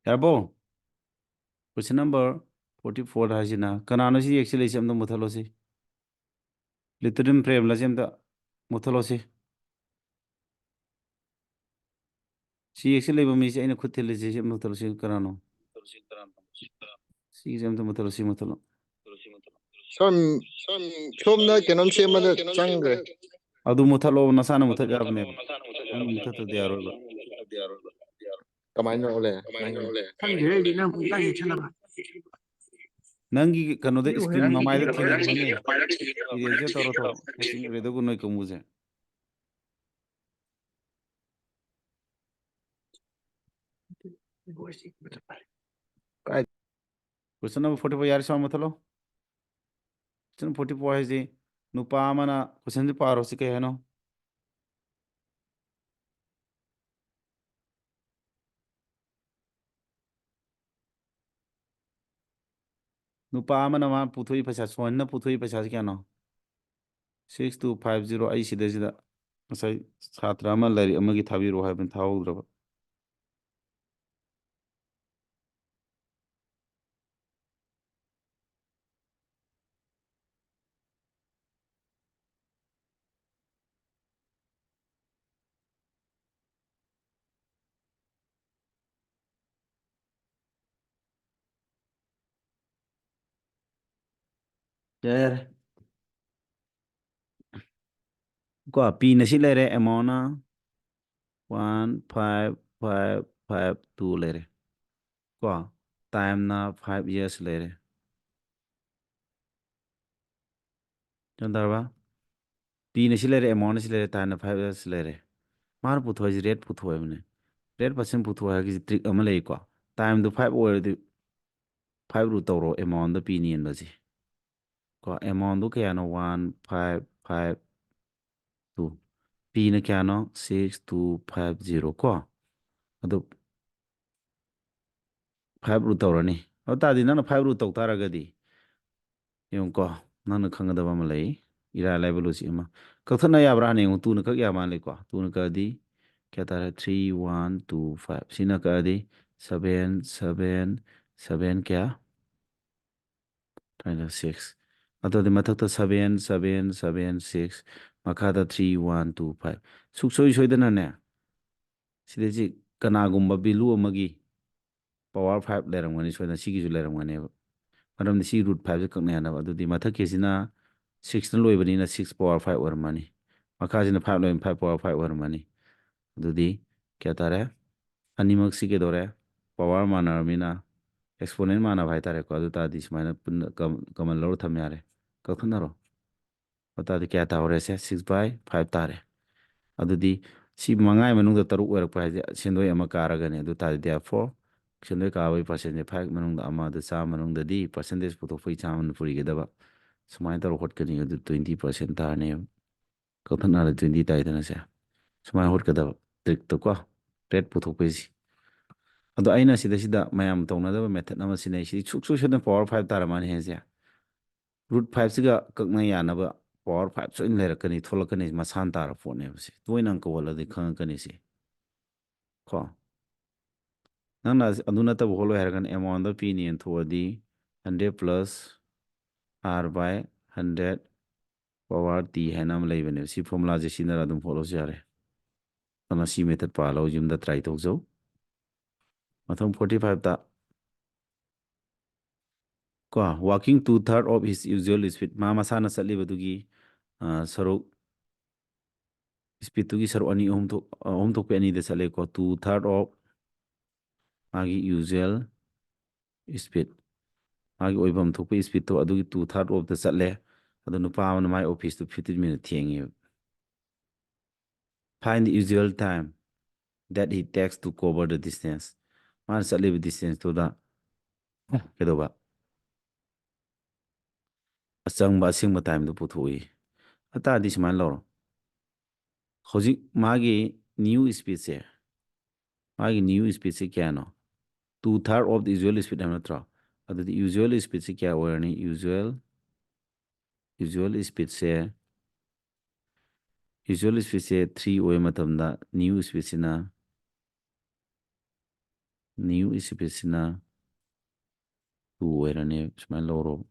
ꯌꯥꯔꯕꯣ? Question number forty four ꯍꯥꯏꯁꯤꯅ ꯀꯅꯥꯅꯣ ꯁꯤ ꯌꯦꯛꯁꯤꯜꯂꯛꯏꯁꯦ? ꯑꯝꯇ ꯃꯨꯊꯠꯂꯣꯁꯤ꯫ ꯂꯤꯇꯔꯤꯟ ꯄ꯭ꯔꯦꯝꯂꯁꯤ ꯑꯝꯇ ꯃꯨꯊꯠꯂꯣꯁꯤ꯫ ꯁꯤ ꯌꯦꯛꯁꯤꯜꯂꯛꯏꯕ ꯃꯤꯁꯦ ꯑꯩꯅ ꯈꯨꯠ ꯊꯤꯜꯂꯤꯁꯦ ꯁꯤ ꯑꯝꯇ ꯃꯨꯊꯠꯂꯣꯁꯤ꯫ ꯀꯅꯥꯅꯣ? ꯁꯤꯒꯤꯁꯦ ꯑꯝꯇ ꯃꯨꯊꯠꯂꯣ, ꯁꯤ ꯃꯨꯊꯠꯂꯣ꯫ ꯁꯣꯝ, ꯁꯣꯝꯅ ꯀꯩꯅꯣꯝ ꯁꯦꯝꯕꯗ ꯆꯪꯈ꯭ꯔꯦ꯫ ꯑꯗꯨ ꯃꯨꯊꯠꯂꯣ, ꯅꯁꯥꯅ ꯃꯨꯊꯠ ꯌꯥꯕꯅꯦꯕ꯫ ꯅꯪ ꯃꯨꯊꯠꯇꯗꯤ ꯌꯥꯔꯣꯏꯕ꯫ ꯀꯃꯥꯏꯅ ꯑꯣꯜꯂꯦ? ꯈꯪꯗꯦ, ꯑꯩꯗꯤ ꯅꯪ ꯄꯨꯡꯇꯥꯛ ꯌꯦꯛꯁꯜꯂꯒ꯫ ꯅꯪꯒꯤ ꯀꯩꯅꯣꯗ ꯁꯤ screen ꯍꯣꯔꯦꯟ ꯃꯃꯥꯏꯗ ꯊꯦꯡꯅꯕꯅꯦ꯫ Erase ꯇꯧꯔꯣ, ꯊꯣꯛꯑꯣ꯫ Erase ꯇꯧꯒꯅꯨ ꯀꯥꯡꯕꯨꯁꯦ꯫ Question number forty four ꯌꯥꯔꯦ, ꯁꯤ ꯃꯨꯊꯠꯂꯣ꯫ Question forty four ꯍꯥꯏꯁꯤ ꯅꯨꯄꯥ ꯑꯃꯅ, questionꯁꯤ ꯄꯥꯔꯣ, ꯁꯤ ꯀꯩ ꯍꯥꯏꯅꯣ? ꯅꯨꯄꯥ ꯑꯃꯅ ꯃꯥ ꯄꯨꯊꯣꯛꯏ ꯄꯩꯁꯥ, ꯁꯣꯍꯟꯅ ꯄꯨꯊꯣꯛꯏ ꯄꯩꯁꯥꯁꯤ ꯀꯌꯥꯅꯣ? Six two five zero꯫ ꯑꯩ ꯁꯤꯗꯩꯁꯤꯗ ꯉꯁꯥꯏ ꯁꯥꯇ꯭ꯔ ꯑꯃ ꯂꯥꯏꯔꯤꯛ ꯑꯃꯒꯤ ꯊꯥꯕꯤꯔꯛꯑꯣ ꯍꯥꯏꯕꯅꯤ, ꯊꯥꯍꯧꯗ꯭ꯔꯕ꯫ ꯌꯥꯔꯦ, ꯌꯥꯔꯦ꯫ ꯀꯣ, P ꯅ ꯁꯤ ꯂꯩꯔꯦ, amount ꯅ one five five five two ꯂꯩꯔꯦ꯫ ꯀꯣ, time ꯅ five years ꯂꯩꯔꯦ꯫ ꯒ꯭ꯌꯥꯟ ꯇꯥꯔꯕ? P ꯅ ꯁꯤ ꯂꯩꯔꯦ, amount ꯅ ꯁꯤ ꯂꯩꯔꯦ, time ꯅ five years ꯂꯩꯔꯦ꯫ ꯃꯥꯅ ꯄꯨꯊꯣꯛꯏꯁꯦ rate ꯄꯨꯊꯣꯛꯑꯦꯕꯅꯦ꯫ Rate percent ꯄꯨꯊꯣꯛꯑꯦ ꯍꯥꯏꯒꯤꯁꯦ trick ꯑꯃ ꯂꯩꯀꯣ꯫ Time ꯗꯨ five ꯑꯣꯏꯔꯗꯤ five root ꯇꯧꯔꯣ, amount ꯗ P ꯅ ꯌꯦꯟꯕꯁꯦ꯫ ꯀꯣ, amount ꯗꯨ ꯀꯌꯥꯅꯣ? One five five two꯫ P ꯅ ꯀꯌꯥꯅꯣ? Six two five zero ꯀꯣ꯫ ꯑꯗꯨ five root ꯇꯧꯔꯅꯤ꯫ ꯑꯗꯨ ꯇꯥꯔꯗꯤ ꯅꯪꯅ five root ꯇꯧ ꯇꯥꯔꯒꯗꯤ, ꯌꯦꯡꯉꯨꯀꯣ, ꯅꯪꯅ ꯈꯪꯒꯗꯕ ꯑꯃ ꯂꯩ, ꯏꯔꯥꯏ ꯂꯥꯏꯕ logic ꯑꯃ꯫ ꯀꯛꯊꯠꯅ ꯌꯥꯕ꯭ꯔꯥ ꯍꯥꯟꯅ ꯌꯦꯡꯉꯨ, two ꯅ ꯀꯛ ꯌꯥ ꯃꯥꯜꯂꯦꯀꯣ꯫ Two ꯅ ꯀꯛꯑꯗꯤ ꯀꯌꯥ ꯇꯥꯔꯦ? Three one two five꯫ ꯁꯤꯅ ꯀꯛꯑꯗꯤ seven, seven, seven ꯀꯌꯥ? Twenty six꯫ ꯑꯗꯨꯗꯤ ꯃꯊꯛꯇ seven, seven, seven, six, ꯃꯈꯥꯗ three one two five꯫ ꯁꯨꯡꯁꯣꯏ ꯁꯣꯏꯗꯅꯅꯦ, ꯁꯤꯗꯩꯁꯤ ꯀꯅꯥꯒꯨꯝꯕ value ꯑꯃꯒꯤ power five ꯂꯩꯔꯝꯒꯅꯤ, ꯁꯣꯏꯗꯅ ꯁꯤꯒꯤꯁꯨ ꯂꯩꯔꯝꯒꯅꯦꯕ꯫ ꯃꯔꯝꯗꯤ ꯁꯤ root five ꯁꯦ ꯀꯛꯅ ꯌꯥꯅꯕ꯫ ꯑꯗꯨꯗꯤ ꯃꯊꯛꯀꯤꯁꯤꯅ six ꯅ ꯂꯣꯏꯕꯅꯤꯅ six power five ꯑꯣꯏꯔꯝꯃꯅꯤ, ꯃꯈꯥꯁꯤꯅ five ꯂꯣꯏꯕꯅꯤꯅ five power five ꯑꯣꯏꯔꯝꯃꯅꯤ꯫ ꯑꯗꯨꯗꯤ ꯀꯌꯥ ꯇꯥꯔꯦ? ꯑꯅꯤꯃꯛꯁꯤ ꯀꯩꯗꯧꯔꯦ? Power ꯃꯥꯟꯅꯔꯕꯅꯤꯅ, exponent ꯃꯥꯟꯅꯕ ꯍꯥꯏꯇꯥꯔꯦꯀꯣ꯫ ꯑꯗꯨ ꯇꯥꯔꯗꯤ ꯁꯨꯃꯥꯏꯅ ꯄꯨꯟꯅ ꯀꯝ-, common ꯂꯧꯔ ꯊꯝ ꯌꯥꯔꯦ꯫ ꯀꯛꯊꯠꯅꯔꯣ꯫ ꯑꯗꯨ ꯇꯥꯔꯗꯤ ꯀꯌꯥ ꯇꯥꯍꯧꯔꯦ? ꯁꯦ, six by five ꯇꯥꯔꯦ꯫ ꯑꯗꯨꯗꯤ ꯁꯤ ꯃꯉꯥꯒꯤ ꯃꯅꯨꯡꯗ ꯇꯔꯨꯛ ꯑꯣꯏꯔꯛꯄ ꯍꯥꯏꯁꯦ ꯁꯦꯟꯗꯣꯏ ꯑꯃ ꯀꯥꯔꯒꯅꯤ꯫ ꯑꯗꯨ ꯇꯥꯔꯗꯤ therefore ꯁꯦꯟꯗꯣꯏ ꯀꯥꯕꯒꯤ percent ꯁꯦ five ꯃꯅꯨꯡꯗ ꯑꯃ, ꯑꯗꯨ ꯆꯥꯝꯃ ꯃꯅꯨꯡꯗꯗꯤ percentage ꯄꯨꯊꯣꯛꯄꯒꯤ ꯆꯥꯝꯃꯅ ꯄꯨꯔꯤꯒꯗꯕ꯫ ꯁꯨꯃꯥꯏꯅ ꯇꯧꯔ ꯍꯣꯠꯀꯅꯤ꯫ ꯑꯗꯨ twenty percent ꯇꯥꯔꯅꯦꯕ꯫ ꯀꯛꯊꯠꯅꯔ twenty ꯇꯥꯏꯗꯅ ꯁꯦ꯫ ꯁꯨꯃꯥꯏꯅ ꯍꯣꯠꯀꯗꯕ trick ꯇꯣ ꯀꯣ, rate ꯄꯨꯊꯣꯛꯄꯩꯁꯤ꯫ ꯑꯗꯣ ꯑꯩꯅ ꯁꯤꯗꯩꯁꯤꯗ ꯃꯌꯥꯝ ꯇꯧꯅꯗꯕ method ꯑꯃ ꯁꯤꯟꯅꯩ꯫ ꯁꯤꯗꯤ ꯁꯨꯛꯁꯣꯏ ꯁꯣꯏꯗꯅ power five ꯇꯥꯔꯝꯃꯅꯤ ꯍꯥꯏꯁꯦ꯫ Root five ꯁꯤꯒ ꯀꯛꯅ ꯌꯥꯅꯕ power five ꯁꯣꯏꯅ ꯂꯩꯔꯛꯀꯅꯤ, ꯊꯣꯛꯂꯛꯀꯅꯤ, ꯃꯁꯥꯅ ꯇꯥꯔ ꯄꯣꯠꯅꯦꯕ ꯁꯤ꯫ ꯇꯣꯏꯅ ꯑꯪꯀ ꯍꯣꯠꯂꯗꯤ ꯈꯪꯉꯛꯀꯅꯤ ꯁꯤ꯫ ꯀꯣ? ꯅꯪꯅ ꯑꯗꯨ ꯅꯠꯇꯕ ꯍꯣꯠꯂꯣꯏ ꯍꯥꯏꯔꯒꯅ amount ꯗ P ꯅ ꯌꯦꯟꯊꯣꯛꯑꯗꯤ hundred plus R by hundred power T ꯍꯥꯏꯅ ꯑꯃ ꯂꯩꯕꯅꯦꯕ꯫ ꯁꯤ formula ꯁꯦ ꯁꯤꯖꯤꯟꯅꯔ ꯑꯗꯨꯝ ꯍꯣꯠꯂꯁꯨ ꯌꯥꯔꯦ꯫ ꯑꯗꯨꯅ ꯁꯤ method ꯄꯥꯜꯂꯒ ꯌꯨꯝꯗ try ꯇꯧꯖꯧ꯫ ꯃꯊꯪ forty five ꯇ ꯀꯣ, walking two third of his usual speed, ꯃꯥ ꯃꯁꯥꯅ ꯆꯠꯂꯤꯕꯗꯨꯒꯤ, ꯑ, ꯁꯔꯨꯛ, speedꯇꯨꯒꯤ ꯁꯔꯨꯛ ꯑꯅꯤ, ꯑꯍꯨꯝ ꯊꯣꯛ-, ꯑꯍꯨꯝ ꯊꯣꯛꯄꯩ ꯑꯅꯤꯗ ꯆꯠꯂꯦꯀꯣ, two third of ꯃꯥꯒꯤ usual speed, ꯃꯥꯒꯤ ꯑꯣꯏꯐꯝ ꯊꯣꯛꯄ speedꯇꯣ ꯑꯗꯨꯒꯤ two third ofꯇ ꯆꯠꯂꯦ꯫ ꯑꯗꯣ ꯅꯨꯄꯥ ꯑꯃꯅ ꯃꯥꯏ officeꯇꯨ fifteen minute ꯊꯦꯡꯉꯦꯕ꯫ Find the usual time that he takes to cover the distance. ꯃꯥꯅ ꯆꯠꯂꯤꯕ distanceꯇꯨꯗ ꯀꯩꯗꯧꯕ? ꯑꯆꯪꯕ ꯑꯁꯦꯡꯕ timeꯗꯨ ꯄꯨꯊꯣꯛꯏ꯫ ꯑꯇꯥꯔꯗꯤ ꯁꯨꯃꯥꯏꯅ ꯂꯧꯔꯣ꯫ ꯍꯧꯖꯤꯛ ꯃꯥꯒꯤ new speedꯁꯦ, ꯃꯥꯒꯤ new speedꯁꯦ ꯀꯌꯥꯅꯣ? Two third of the usual speed ꯍꯥꯏꯕ ꯅꯠꯇ꯭ꯔꯣ? ꯑꯗꯨꯗꯤ usual speedꯁꯦ ꯀꯌꯥ ꯑꯣꯏꯔꯅꯤ? Usual, usual speedꯁꯦ, usual speedꯁꯦ three ꯑꯣꯏꯕ ꯃꯇꯝꯗ new speedꯁꯤꯅ, new speedꯁꯤꯅ two ꯑꯣꯏꯔꯅꯤ꯫ ꯁꯨꯃꯥꯏꯅ ꯂꯧꯔꯣ꯫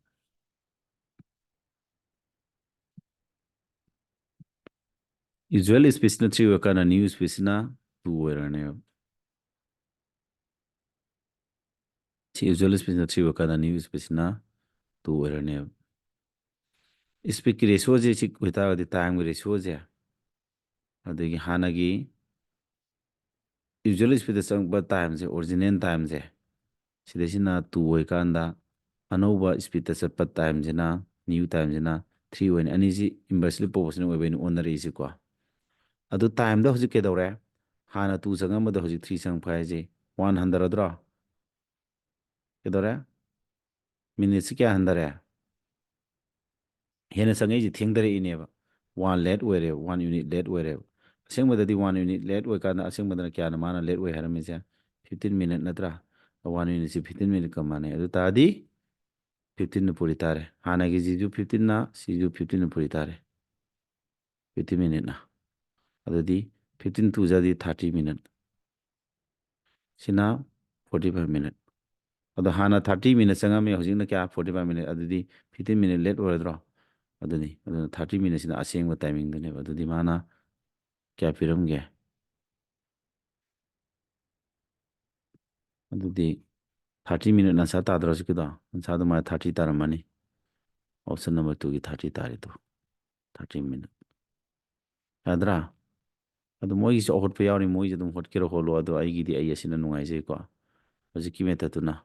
Usual speedꯁꯤꯅ three ꯑꯣꯏꯔꯀꯥꯟꯗ new speedꯁꯤꯅ two ꯑꯣꯏꯔꯅꯦꯕ꯫ ꯁꯤ usual speedꯁꯤꯅ three ꯑꯣꯏꯔꯀꯥꯟꯗ new speedꯁꯤꯅ two ꯑꯣꯏꯔꯅꯦꯕ꯫ Speedꯀꯤ ratioꯁꯦ ꯁꯤ ꯑꯣꯏꯇꯥꯔꯒꯗꯤ timeꯒꯤ ratioꯁꯦ, ꯑꯗꯒꯤ ꯍꯥꯟꯅꯒꯤ usual speedꯇ ꯆꯪꯕ timeꯁꯦ, original timeꯁꯦ, ꯁꯤꯗꯩꯁꯤꯅ two ꯑꯣꯏꯀꯥꯟꯗ ꯑꯅꯧꯕ speedꯇ ꯆꯠꯄ timeꯁꯤꯅ, new timeꯁꯤꯅ three ꯑꯣꯏꯅ, ꯑꯅꯤꯁꯤ inversely proportional ꯑꯣꯏꯕꯩꯅ ꯑꯣꯟꯅꯔꯛꯏꯁꯤꯀꯣ꯫ ꯑꯗꯨ timeꯗ ꯍꯧꯖꯤꯛ ꯀꯩꯗꯧꯔꯦ? ꯍꯥꯟꯅ two ꯆꯪꯉꯝꯕꯗ ꯍꯧꯖꯤꯛ three ꯆꯪꯉꯛꯄ ꯍꯥꯏꯁꯦ one ꯍꯟꯊꯔꯗ꯭ꯔꯣ? ꯀꯩꯗꯧꯔꯦ? Minuteꯁꯤ ꯀꯌꯥ ꯍꯟꯊꯔꯦ? ꯍꯦꯟꯅ ꯆꯪꯉꯛꯏꯁꯦ ꯊꯦꯡꯊꯔꯛꯏꯅꯦꯕ꯫ One late ꯑꯣꯏꯔꯦꯕ, one unit late ꯑꯣꯏꯔꯦꯕ꯫ ꯑꯁꯦꯡꯕꯗꯗꯤ one unit late ꯑꯣꯏꯀꯥꯟꯗ ꯑꯁꯦꯡꯕꯗꯅ ꯀꯌꯥꯅꯣ ꯃꯥꯅ late ꯑꯣꯏ ꯍꯥꯏꯔꯝꯃꯤꯁꯦ? Fifteen minute ꯅꯠꯇ꯭ꯔꯥ? One unitꯁꯤ fifteen minuteꯀ ꯃꯥꯟꯅꯩ꯫ ꯑꯗꯨ ꯇꯥꯔꯗꯤ fifteenꯅ ꯄꯨꯔꯤ ꯇꯥꯔꯦ꯫ ꯍꯥꯟꯅꯒꯤꯁꯤꯁꯨ fifteenꯅ, ꯁꯤꯁꯨ fifteenꯅ ꯄꯨꯔꯤ ꯇꯥꯔꯦ꯫ Fifteen minuteꯅ꯫ ꯑꯗꯨꯗꯤ fifteen two ꯖꯥꯗꯤ thirty minute꯫ ꯁꯤꯅ forty five minute꯫ ꯑꯗꯣ ꯍꯥꯟꯅ thirty minute ꯆꯪꯉꯝꯃꯦ, ꯍꯧꯖꯤꯛꯅ ꯀꯌꯥ? Forty five minute꯫ ꯑꯗꯨꯗꯤ fifteen minute late ꯑꯣꯏꯔꯗ꯭ꯔꯣ? ꯑꯗꯨꯅꯤ꯫ ꯑꯗꯨꯅ thirty minuteꯁꯤꯅ ꯑꯁꯦꯡꯕ timingꯗꯨꯅꯦꯕ꯫ ꯑꯗꯨꯗꯤ ꯃꯥꯅ ꯀꯌꯥ ꯄꯤꯔꯝꯒꯦ? ꯑꯗꯨꯗꯤ ꯊꯥꯔꯇꯤ ꯃꯤꯅꯤꯠ ꯑꯟꯁꯥꯔ ꯇꯥꯗ꯭ꯔꯣ ꯍꯧꯖꯤꯛꯀꯤꯗꯣ? ꯑꯟꯁꯥꯔꯗꯣ ꯃꯥ ꯊꯥꯔꯇꯤ ꯇꯥꯔꯝꯃꯅꯤ꯫ Option number two ꯒꯤ ꯊꯥꯔꯇꯤ ꯇꯥꯔꯦ ꯇꯨ꯫ Thirty minute. ꯌꯥꯗ꯭ꯔꯥ? ꯑꯗꯨ ꯃꯣꯏꯒꯤꯁꯨ ꯑꯍꯣꯠꯄ ꯌꯥꯎꯔꯤ, ꯃꯣꯏꯁꯨ ꯑꯗꯨꯝ ꯍꯣꯠꯀꯦꯔꯥ ꯍꯣꯠꯂꯣ, ꯑꯗꯣ ꯑꯩꯒꯤꯗꯤ ꯑꯩ ꯑꯁꯤꯅ ꯅꯨꯡꯉꯥꯏꯖꯩꯀꯣ꯫ ꯍꯧꯖꯤꯛꯀꯤ ꯃꯦꯊꯠꯇꯨꯅ꯫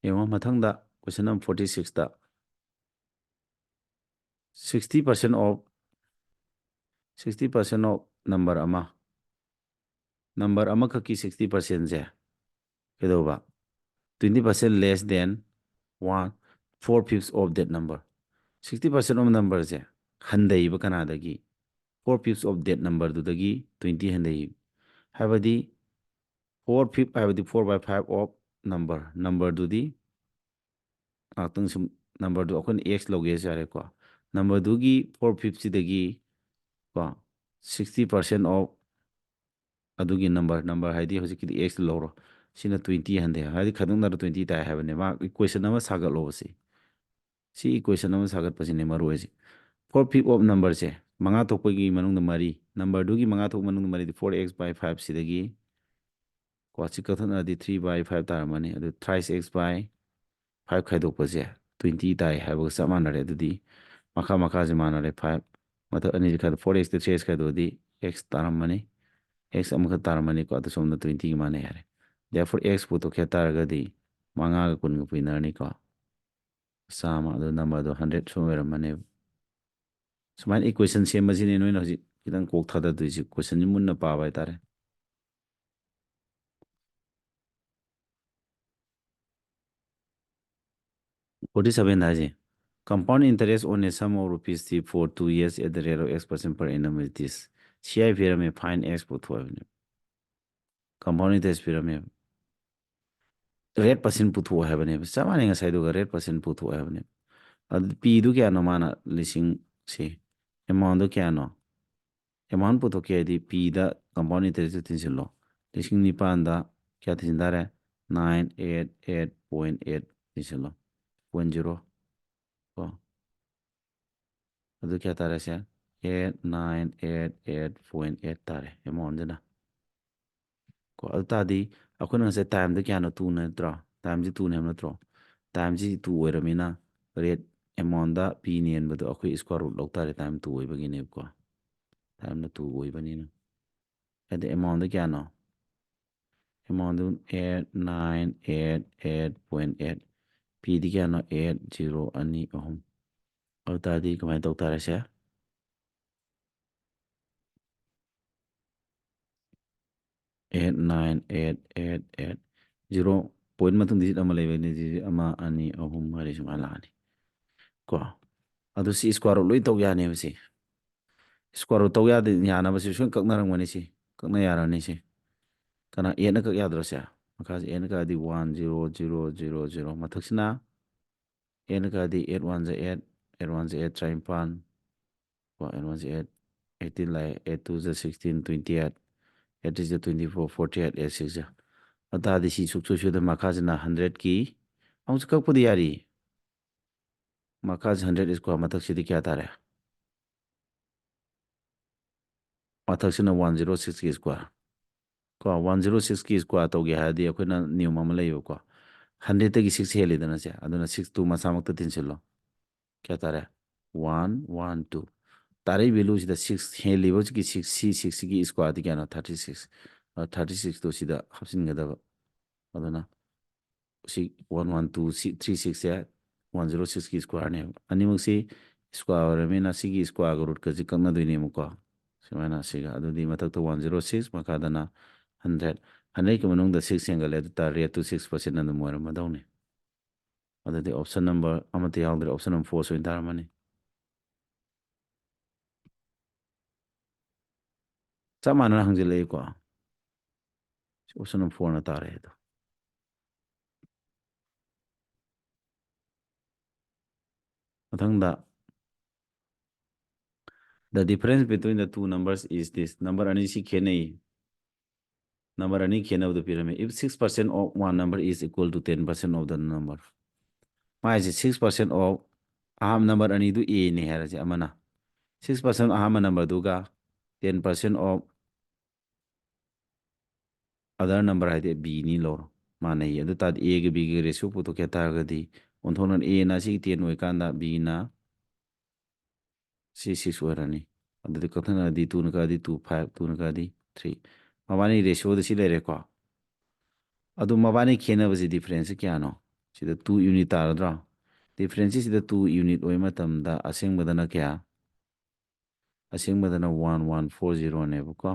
ꯌꯦꯡꯉꯣ, ꯃꯊꯪꯗ question number forty sixꯇ, sixty percent of, sixty percent of number ꯑꯃ, number ꯑꯃꯈꯛꯀꯤ sixty percentꯁꯦ ꯀꯩꯗꯧꯕ? Twenty percent less than one, four fifths of that number. Sixty percent of numberꯁꯦ ꯍꯟꯊꯩꯕ ꯀꯅꯥꯗꯒꯤ? Four fifths of that numberꯗꯨꯗꯒꯤ twenty ꯍꯟꯊꯩ꯫ ꯍꯥꯏꯕꯗꯤ four fifth ꯍꯥꯏꯕꯗꯤ four by five of number, numberꯗꯨꯗꯤ ꯉꯥꯛꯇꯪ ꯁꯨꯝ, numberꯗꯨ ꯑꯩꯈꯣꯏꯅ x ꯂꯧꯒꯦꯁꯨ ꯌꯥꯔꯦꯀꯣ꯫ Numberꯗꯨꯒꯤ four fifthꯁꯤꯗꯒꯤ ꯀꯣ, sixty percent of ꯑꯗꯨꯒꯤ number, number ꯍꯥꯏꯗꯤ ꯍꯧꯖꯤꯛꯀꯤꯗꯤ x ꯂꯧꯔꯣ꯫ ꯁꯤꯅ twenty ꯍꯟꯊꯩ ꯍꯥꯏꯗꯤ ꯈꯥꯏꯗꯣꯛꯅꯔ twenty ꯇꯥꯏ ꯍꯥꯏꯕꯅꯦ꯫ ꯃꯥ equation ꯑꯃ ꯁꯥꯒꯠꯂꯣꯕ ꯁꯤ꯫ ꯁꯤ equation ꯑꯃ ꯁꯥꯒꯠꯄꯁꯤꯅꯦ ꯃꯔꯨ ꯑꯣꯏꯁꯦ꯫ Four fifth of numberꯁꯦ, ꯃꯉꯥ ꯊꯣꯛꯄꯒꯤ ꯃꯅꯨꯡꯗ ꯃꯔꯤ, numberꯗꯨꯒꯤ ꯃꯉꯥ ꯊꯣꯛꯄ ꯃꯅꯨꯡꯗ ꯃꯔꯤꯗꯤ four x by five ꯁꯤꯗꯒꯤ ꯀꯣ, ꯁꯤ ꯀꯛꯊꯠꯅꯔꯗꯤ three by five ꯇꯥꯔꯝꯃꯅꯤ꯫ ꯑꯗꯨ thrice x by five ꯈꯥꯏꯗꯣꯛꯄꯁꯦ twenty ꯇꯥꯏ ꯍꯥꯏꯕꯒ ꯆꯞ ꯃꯥꯟꯅꯔꯦ꯫ ꯑꯗꯨꯗꯤ ꯃꯈꯥ ꯃꯈꯥꯁꯦ ꯃꯥꯟꯅꯔꯦ꯫ Five ꯃꯊꯛ ꯑꯅꯤꯁꯦ ꯈꯥꯏꯗꯣꯛ, four x ꯇ three x ꯈꯥꯏꯗꯣꯛꯑꯗꯤ x ꯇꯥꯔꯝꯃꯅꯤ꯫ X ꯑꯃꯈꯛ ꯇꯥꯔꯝꯃꯅꯤꯀꯣ꯫ ꯑꯗꯨ ꯁꯣꯝꯗ twentyꯒ ꯃꯥꯟꯅꯩ ꯍꯥꯏꯔꯦ꯫ Therefore x ꯄꯨꯊꯣꯛꯀꯦ ꯍꯥꯏ ꯇꯥꯔꯒꯗꯤ ꯃꯉꯥꯒ ꯀꯨꯟꯒ ꯄꯨꯏꯅꯔꯅꯤꯀꯣ꯫ ꯆꯥꯝꯃ, ꯑꯗꯨ numberꯗꯣ hundred ꯁꯨꯝ ꯑꯣꯏꯔꯝꯃꯅꯦꯕ꯫ ꯁꯨꯃꯥꯏꯅ equation ꯁꯦꯝꯕꯁꯤꯅꯦ ꯅꯣꯏꯅ ꯍꯧꯖꯤꯛ ꯈꯤꯇꯪ ꯀꯣꯛ ꯊꯥꯗꯗꯣꯏꯁꯦ, questionꯁꯤ ꯃꯨꯟꯅ ꯄꯥꯕ ꯍꯥꯏꯇꯥꯔꯦ꯫ Forty seven ꯍꯥꯏꯁꯦ, compound interest on a sum of rupees three for two years at the rate of x percent per annum is this. C I ꯄꯤꯔꯝꯃꯦ, find x ꯄꯨꯊꯣꯛ ꯍꯥꯏꯕꯅꯦ꯫ Compound interest ꯄꯤꯔꯝꯃꯦꯕ꯫ Rate percent ꯄꯨꯊꯣꯛ ꯍꯥꯏꯕꯅꯦꯕ꯫ ꯆꯞ ꯃꯥꯟꯅꯩ ꯉꯁꯥꯏꯗꯨꯒ, rate percent ꯄꯨꯊꯣꯛ ꯍꯥꯏꯕꯅꯦꯕ꯫ ꯑꯗꯨ Pꯗꯨ ꯀꯌꯥꯅꯣ? ꯃꯥꯅ ꯂꯤꯁꯤꯡ, ꯁꯤ amountꯗꯨ ꯀꯌꯥꯅꯣ? Amount ꯄꯨꯊꯣꯛꯀꯦ ꯍꯥꯏꯗꯤ Pꯗ compound interestꯇꯨ ꯊꯤꯟꯖꯤꯜꯂꯣ꯫ ꯂꯤꯁꯤꯡ ꯅꯤꯄꯥꯟꯗ ꯀꯌꯥ ꯊꯤꯟꯖꯤꯟ ꯇꯥꯔꯦ? Nine eight eight point eight ꯊꯤꯟꯖꯤꯜꯂꯣ꯫ Point zero ꯀꯣ꯫ ꯑꯗꯨ ꯀꯌꯥ ꯇꯥꯔꯦ ꯁꯦ? Eight nine eight eight point eight ꯇꯥꯔꯦ amountꯁꯤꯅ꯫ ꯀꯣ, ꯑꯗꯨ ꯇꯥꯔꯗꯤ ꯑꯩꯈꯣꯏꯅ ꯉꯁꯥꯏ ꯇꯥꯏꯝꯗ ꯀꯌꯥꯅꯣ? ꯇꯨ ꯅꯠꯇ꯭ꯔꯣ? ꯇꯥꯏꯝꯁꯤ ꯇꯨꯅꯦ ꯍꯥꯏꯕ ꯅꯠꯇ꯭ꯔꯣ? ꯇꯥꯏꯝꯁꯤ ꯇꯨ ꯑꯣꯏꯔꯕꯅꯤꯅ ꯔꯦꯠ ꯑꯦꯃꯥꯎꯟꯗ ꯄꯤ ꯅꯦꯟꯕꯗꯣ ꯑꯩꯈꯣꯏ ꯁ꯭ꯀ꯭ꯋꯥꯔ ꯔꯨꯠ ꯂꯧ ꯇꯥꯔꯦ, ꯇꯥꯏꯝ ꯇꯨ ꯑꯣꯏꯕꯒꯤꯅꯦꯕꯀꯣ꯫ ꯇꯥꯏꯝꯅ ꯇꯨ ꯑꯣꯏꯕꯅꯤꯅ꯫ ꯑꯗꯩ ꯑꯦꯃꯥꯎꯟꯗ ꯀꯌꯥꯅꯣ? ꯑꯦꯃꯥꯎꯟꯗꯨ eight nine eight eight point eight꯫ ꯄꯤꯗꯤ ꯀꯌꯥꯅꯣ? ꯑꯦꯠ ꯖꯤꯔꯣ ꯑꯅꯤ ꯑꯍꯨꯝ꯫ ꯑꯗꯨ ꯇꯥꯔꯗꯤ ꯀꯃꯥꯏꯅ ꯇꯧ ꯇꯥꯔꯦ ꯁꯦ? Eight nine eight eight eight꯫ Zero point ꯃꯇꯨꯡ ꯗꯤꯖꯤꯠ ꯑꯃ ꯂꯩꯕꯅꯤ, ꯗꯤꯖꯤꯠ ꯑꯃ, ꯑꯅꯤ, ꯑꯍꯨꯝ, ꯃꯔꯤ ꯁꯨꯃꯥꯏꯅ ꯂꯥꯛꯑꯅꯤ ꯀꯣ꯫ ꯑꯗꯨ ꯁꯤ ꯁ꯭ꯀ꯭ꯋꯥꯔ ꯔꯨꯠ ꯂꯣꯏ ꯇꯧ ꯌꯥꯅꯦꯕ ꯁꯤ꯫ ꯁ꯭ꯀ꯭ꯋꯥꯔ ꯔꯨꯠ ꯇꯧ ꯌꯥꯗ-, ꯌꯥꯅꯕꯁꯤ ꯁꯣꯏꯅ ꯀꯛꯅꯔꯝꯒꯅꯤ ꯁꯤ꯫ ꯀꯛꯅ ꯌꯥꯔꯅꯤ ꯁꯤ꯫ ꯀꯅꯥ? ꯑꯦꯠꯅ ꯀꯛ ꯌꯥꯗ꯭ꯔꯣ ꯁꯦ? ꯃꯈꯥꯁꯦ ꯑꯦꯠꯅ ꯀꯛꯑꯗꯤ one zero zero zero zero꯫ ꯃꯊꯛꯁꯤꯅ ꯑꯦꯠꯅ ꯀꯛꯑꯗꯤ eight one ꯖ eight, eight one ꯖ eight, ꯇꯔꯥꯅꯤꯄꯥꯟ꯫ ꯀꯣ, eight one ꯖ eight, eighteen ꯂꯥꯛꯑꯦ, eight two ꯖ sixteen, twenty eight, eight three ꯖ twenty four, forty eight, eight six ꯖ꯫ ꯑꯗꯨ ꯇꯥꯔꯗꯤ ꯁꯤ ꯁꯨꯛꯁꯣꯏ ꯁꯣꯏꯗꯅ ꯃꯈꯥꯁꯤꯅ hundred ꯀꯤ ꯑꯃꯨꯛꯁꯨ ꯀꯛꯄꯗꯤ ꯌꯥꯔꯤ꯫ ꯃꯈꯥꯁꯤ hundred square, ꯃꯊꯛꯁꯤꯗꯤ ꯀꯌꯥ ꯇꯥꯔꯦ? ꯃꯊꯛꯁꯤꯅ one zero six ꯀꯤ square꯫ ꯀꯣ, one zero six ꯀꯤ square ꯇꯧꯒꯦ ꯍꯥꯏꯔꯗꯤ ꯑꯩꯈꯣꯏꯅ ꯅꯤꯌꯣꯝ ꯑꯃ ꯂꯩꯌꯦꯕꯀꯣ꯫ Hundred ꯇꯒꯤ six ꯍꯦꯜꯂꯤꯗꯅ ꯁꯦ, ꯑꯗꯨꯅ six ꯇꯨ ꯃꯁꯥꯃꯛꯇ ꯇꯤꯟꯁꯤꯜꯂꯣ꯫ ꯀꯌꯥ ꯇꯥꯔꯦ? One, one, two꯫ ꯇꯥꯔꯛꯏ value ꯁꯤꯗ six ꯍꯦꯜꯂꯤꯕ ꯍꯧꯖꯤꯛꯀꯤ six, ꯁꯤ six ꯁꯤꯒꯤ square ꯗꯤ ꯀꯌꯥꯅꯣ? Thirty six꯫ ꯑ, thirty six ꯇꯨ ꯁꯤꯗ ꯍꯥꯞꯆꯤꯟꯒꯗꯕ꯫ ꯑꯗꯨꯅ ꯁꯤ one one two ꯁꯤ three six ꯁꯦ one zero six ꯀꯤ square ꯅꯦꯕ꯫ ꯑꯅꯤꯃꯛꯁꯤ square ꯑꯣꯏꯔꯕꯅꯤꯅ ꯁꯤꯒꯤ square ꯒ root ꯀꯁꯤ ꯀꯛꯅꯗꯣꯏꯅꯦꯕꯀꯣ꯫ ꯁꯨꯃꯥꯏꯅ ꯁꯤꯒ꯫ ꯑꯗꯨꯗꯤ ꯃꯊꯛꯇ one zero six, ꯃꯈꯥꯗꯅ hundred꯫ Hundred ꯀꯤ ꯃꯅꯨꯡꯗ six ꯍꯦꯟꯒꯠꯂꯦ ꯑꯗꯨ ꯇꯥꯔꯗꯤ rate ꯇꯨ six percent ꯑꯗꯨꯝ ꯑꯣꯏꯔꯝꯃꯗꯧꯅꯤ꯫ ꯑꯗꯨꯗꯤ option number ꯑꯃꯠꯇ ꯌꯥꯎꯗ꯭ꯔꯦ, option number four ꯑꯣꯏꯅ ꯇꯥꯔꯝꯃꯅꯤ꯫ ꯆꯞ ꯃꯥꯟꯅꯅ ꯍꯪꯖꯤꯜꯂꯛꯏꯀꯣ꯫ Option number four ꯅ ꯇꯥꯔꯦ ꯑꯗꯣ꯫ ꯃꯊꯪꯗ, "The difference between the two numbers is this." Number ꯑꯅꯤꯁꯤ ꯈꯦꯠꯅꯩ꯫ Number ꯑꯅꯤ ꯈꯦꯠꯅꯕꯗꯨ ꯄꯤꯔꯝꯃꯤ꯫ "If six percent of one number is equal to ten percent of the number." ꯃꯥꯏꯁꯦ six percent of ꯑꯍꯥꯟꯕ number ꯑꯅꯤꯗꯨ A ꯅꯤ ꯍꯥꯏꯔꯁꯦ ꯑꯃꯅ꯫ Six percent ꯑꯍꯥꯟꯕ number ꯗꯨꯒ ten percent of other number ꯍꯥꯏꯗꯤ ꯕꯤꯅꯤ ꯂꯧꯔꯣ꯫ ꯃꯥꯟꯅꯩꯌꯦ꯫ ꯑꯗꯨ ꯇꯥꯔꯗꯤ ꯑꯦꯒ ꯕꯤꯒ ꯔꯦꯁꯤꯌꯣ ꯄꯨꯊꯣꯛꯀꯦ ꯍꯥꯏ ꯇꯥꯔꯒꯗꯤ, ꯑꯣꯟꯊꯣꯛꯅ ꯑꯦꯅ ꯁꯤꯒꯤ ꯇꯦꯟ ꯑꯣꯏꯀꯥꯟꯗ ꯕꯤꯅ ꯁꯤ ꯁꯤꯛꯁ ꯑꯣꯏꯔꯅꯤ꯫ ꯑꯗꯨꯗꯤ ꯀꯛꯊꯠꯅꯔꯗꯤ ꯇꯨꯅ ꯀꯛꯑꯗꯤ ꯇꯨ ꯐꯥꯏꯚ, ꯇꯨꯅ ꯀꯛꯑꯗꯤ ꯊ꯭ꯔꯤ꯫ ꯃꯕꯥꯅꯤ ꯔꯦꯁꯤꯌꯣꯗ ꯁꯤ ꯂꯩꯔꯦꯀꯣ꯫ ꯑꯗꯨ ꯃꯕꯥꯅꯤ ꯈꯦꯠꯅꯕꯁꯤ ꯗꯤꯐꯔꯦꯟꯁꯁꯤ ꯀꯌꯥꯅꯣ? ꯁꯤꯗ ꯇꯨ ꯌꯨꯅꯤꯠ ꯇꯥꯔꯗ꯭ꯔꯣ? ꯗꯤꯐꯔꯦꯟꯁꯁꯤ ꯁꯤꯗ ꯇꯨ ꯌꯨꯅꯤꯠ ꯑꯣꯏꯕ ꯃꯇꯝꯗ ꯑꯁꯦꯡꯕꯗꯅ ꯀꯌꯥ? ꯑꯁꯦꯡꯕꯗꯅ ꯋꯥꯟ ꯋꯥꯟ ꯐꯣꯔ ꯖꯤꯔꯣꯅꯦꯕꯀꯣ꯫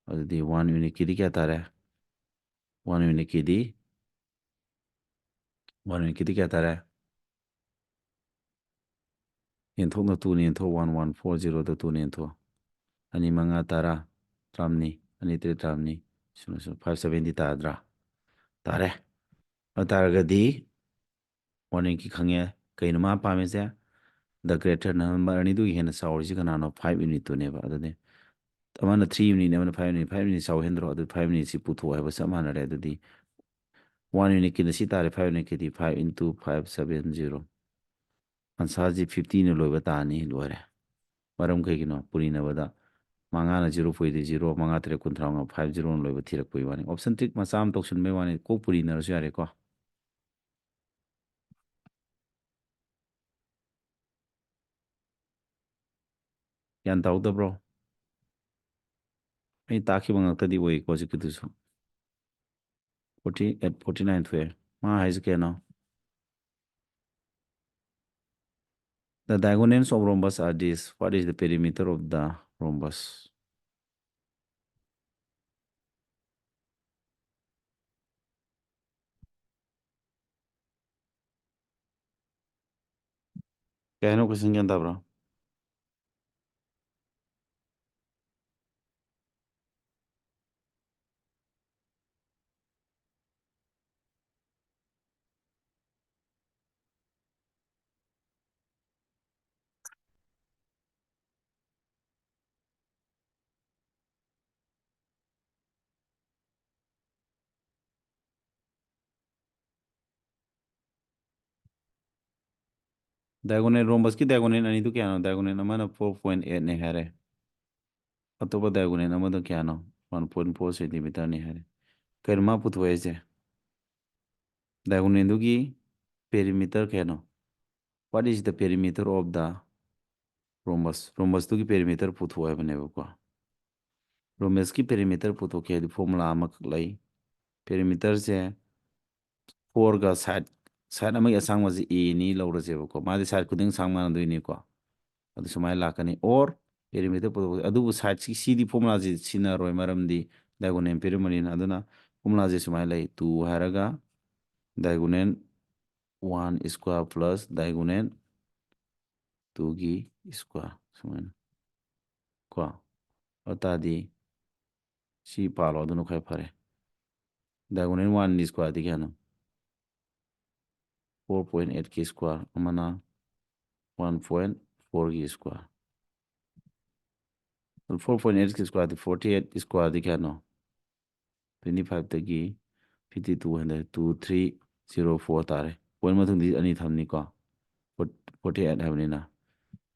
ꯑꯗꯨꯗꯤ ꯋꯥꯟ ꯌꯨꯅꯤꯠꯀꯤꯗꯤ ꯀꯌꯥ ꯇꯥꯔꯦ? ꯋꯥꯟ ꯌꯨꯅꯤꯠꯀꯤꯗꯤ, ꯋꯥꯟ ꯌꯨꯅꯤꯠꯀꯤꯗꯤ ꯀꯌꯥ ꯇꯥꯔꯦ? ꯌꯦꯟꯊꯣꯛꯅ ꯇꯨꯅ ꯌꯦꯟꯊꯣꯛ, ꯋꯥꯟ ꯋꯥꯟ ꯐꯣꯔ ꯖꯤꯔꯣꯗ ꯇꯨꯅ ꯌꯦꯟꯊꯣꯛ꯫ ꯑꯅꯤ ꯃꯉꯥ ꯇꯔꯥ, ꯇꯔꯥꯃꯔꯤ, ꯑꯅꯤ ꯇꯔꯦꯠ ꯇꯔꯥꯃꯔꯤ, ꯁꯤꯅꯣ ꯁꯤꯅꯣ, ꯐꯥꯏꯚ ꯁꯚꯦꯟꯇꯤ ꯇꯥꯗ꯭ꯔꯥ? ꯇꯥꯔꯦ꯫ ꯑꯗꯨ ꯇꯥꯔꯒꯗꯤ ꯋꯥꯟ ꯌꯨꯅꯤꯠꯀꯤ ꯈꯪꯉꯦ꯫ ꯀꯩꯅꯣ ꯃꯥ ꯄꯥꯝꯃꯤꯁꯦ? The greater number ꯑꯅꯤꯗꯨꯒꯤ ꯍꯦꯟꯅ ꯆꯥꯎꯔꯤꯁꯤ ꯀꯅꯥꯅꯣ? ꯐꯥꯏꯚ ꯌꯨꯅꯤꯠꯇꯨꯅꯦꯕ꯫ ꯑꯗꯨꯗꯤ ꯑꯃꯅ ꯊ꯭ꯔꯤ ꯌꯨꯅꯤꯠꯅꯦ, ꯑꯃꯅ ꯐꯥꯏꯚ ꯌꯨꯅꯤꯠ꯫ ꯐꯥꯏꯚ ꯌꯨꯅꯤꯠ ꯆꯥꯎ ꯍꯦꯟꯗ꯭ꯔꯣ? ꯑꯗꯨ ꯐꯥꯏꯚ ꯌꯨꯅꯤꯠꯁꯤ ꯄꯨꯊꯣꯛꯑꯣ ꯍꯥꯏꯕ ꯆꯞ ꯃꯥꯟꯅꯔꯦ꯫ ꯑꯗꯨꯗꯤ ꯋꯥꯟ ꯌꯨꯅꯤꯠꯀꯤꯅ ꯁꯤ ꯇꯥꯔꯦ, ꯐꯥꯏꯚ ꯌꯨꯅꯤꯠꯀꯤꯗꯤ five into five seven zero. ꯑꯟꯁꯥꯔꯁꯤ ꯐꯤꯐꯇꯤꯅ ꯂꯣꯏꯕ ꯇꯥꯔꯅꯤ, ꯂꯣꯏꯔꯦ꯫ ꯃꯔꯝ ꯀꯩꯒꯤꯅꯣ? ꯄꯨꯔꯤꯅꯕꯗ ꯃꯉꯥꯅ ꯖꯤꯔꯣ ꯄꯨꯏꯗꯤ ꯖꯤꯔꯣ, ꯃꯉꯥ ꯇꯔꯦꯠ ꯀꯨꯟꯊ꯭ꯔꯥ ꯃꯉꯥ, ꯐꯥꯏꯚ ꯖꯤꯔꯣꯅ ꯂꯣꯏꯕ ꯊꯤꯔꯛꯄꯒꯤ ꯋꯥꯅꯤ꯫ ꯑꯣꯞꯁꯟ ꯇ꯭ꯔꯤꯛ ꯃꯆꯥ ꯑꯃ ꯇꯧꯁꯤꯟꯕꯒꯤ ꯋꯥꯅꯤ, ꯀꯣꯛ ꯄꯨꯔꯤꯅꯔꯁꯨ ꯌꯥꯔꯦꯀꯣ꯫ ꯒ꯭ꯌꯥꯟ ꯇꯥꯍꯧꯗꯕ꯭ꯔꯣ? ꯑꯩ ꯇꯥꯛꯈꯤꯕ ꯉꯥꯛꯇꯗꯤ ꯑꯣꯏꯀꯣ ꯍꯧꯖꯤꯛꯀꯤꯗꯨꯁꯨ꯫ ꯐꯣꯔꯇꯤ ꯑꯦꯠ, ꯐꯣꯔꯇꯤ ꯅꯥꯏꯟ ꯊꯣꯛꯑꯦ꯫ ꯃꯥ ꯍꯥꯏꯁꯦ ꯀꯩꯅꯣ? The diagonals of rhombus are this. What is the perimeter of the rhombus? ꯀꯩ ꯍꯥꯏꯅꯣ? ꯀꯣꯏꯁꯟ ꯒ꯭ꯌꯥꯟ ꯇꯥꯕ꯭ꯔꯣ? Diagonal, rhombusꯀꯤ diagonal ꯑꯅꯤꯗꯨ ꯀꯌꯥꯅꯣ? Diagonal ꯑꯃꯅ ꯐꯣꯔ ꯄꯣꯏꯟ ꯑꯦꯠꯅꯦ ꯍꯥꯏꯔꯦ꯫ ꯑꯇꯣꯞꯄ diagonal ꯑꯃꯗꯣ ꯀꯌꯥꯅꯣ? One point four centimeterꯅꯤ ꯍꯥꯏꯔꯦ꯫ ꯀꯩꯅꯣ ꯃꯥ ꯄꯨꯊꯣꯛꯑꯦ ꯍꯥꯏꯁꯦ? Diagonalꯗꯨꯒꯤ perimeter ꯀꯌꯥꯅꯣ? What is the perimeter of the rhombus? Rhombusꯇꯨꯒꯤ perimeter ꯄꯨꯊꯣꯛꯑꯣ ꯍꯥꯏꯕꯅꯦꯕꯀꯣ꯫ Rhombusꯀꯤ perimeter ꯄꯨꯊꯣꯛꯀꯦ ꯍꯥꯏꯗꯤ formula ꯑꯃꯈꯛ ꯂꯩ꯫ Perimeterꯁꯦ fourꯒ side, side ꯑꯃꯒꯤ ꯑꯁꯥꯡꯕꯁꯤ Aꯅꯤ ꯂꯧꯔꯁꯦꯕꯀꯣ꯫ ꯃꯥꯗꯤ side ꯈꯨꯗꯤꯡ ꯁꯥꯡ ꯃꯥꯟꯅꯗꯣꯏꯅꯤꯀꯣ꯫ ꯑꯗꯨ ꯁꯨꯃꯥꯏꯅ ꯂꯥꯛꯀꯅꯤ꯫ Or perimeter ꯄꯨꯊꯣꯛꯄꯁꯦ, ꯑꯗꯨꯕꯨ sideꯁꯤ, ꯁꯤꯗꯤ formulaꯁꯤ ꯁꯤꯖꯤꯟꯅꯔꯣꯏ, ꯃꯔꯝꯗꯤ diagonal ꯄꯤꯔꯝꯕꯅꯤꯅ꯫ ꯑꯗꯨꯅ formulaꯁꯦ ꯁꯨꯃꯥꯏꯅ ꯂꯩ: two ꯍꯥꯏꯔꯒ diagonal one square plus diagonal twoꯒꯤ square ꯁꯨꯃꯥꯏꯅ ꯀꯣ꯫ ꯑꯗꯨ ꯇꯥꯔꯗꯤ ꯁꯤ ꯄꯥꯜꯂꯣ, ꯑꯗꯨꯅ ꯈ꯭ꯋꯥꯏ ꯐꯔꯦ꯫ Diagonal oneꯒꯤ squareꯗꯤ ꯀꯌꯥꯅꯣ? Four point eightꯀꯤ square, ꯑꯃꯅ one point fourꯒꯤ square꯫ Four point eightꯀꯤ squareꯗꯤ forty eight squareꯗꯤ ꯀꯌꯥꯅꯣ? Twenty fiveꯇꯒꯤ fifty two ꯍꯟꯊꯔꯦ, two three zero four ꯇꯥꯔꯦ꯫ Point ꯃꯇꯨꯡꯗꯤ ꯑꯅꯤ ꯊꯝꯅꯤꯀꯣ, forty eight ꯍꯥꯏꯕꯅꯤꯅ꯫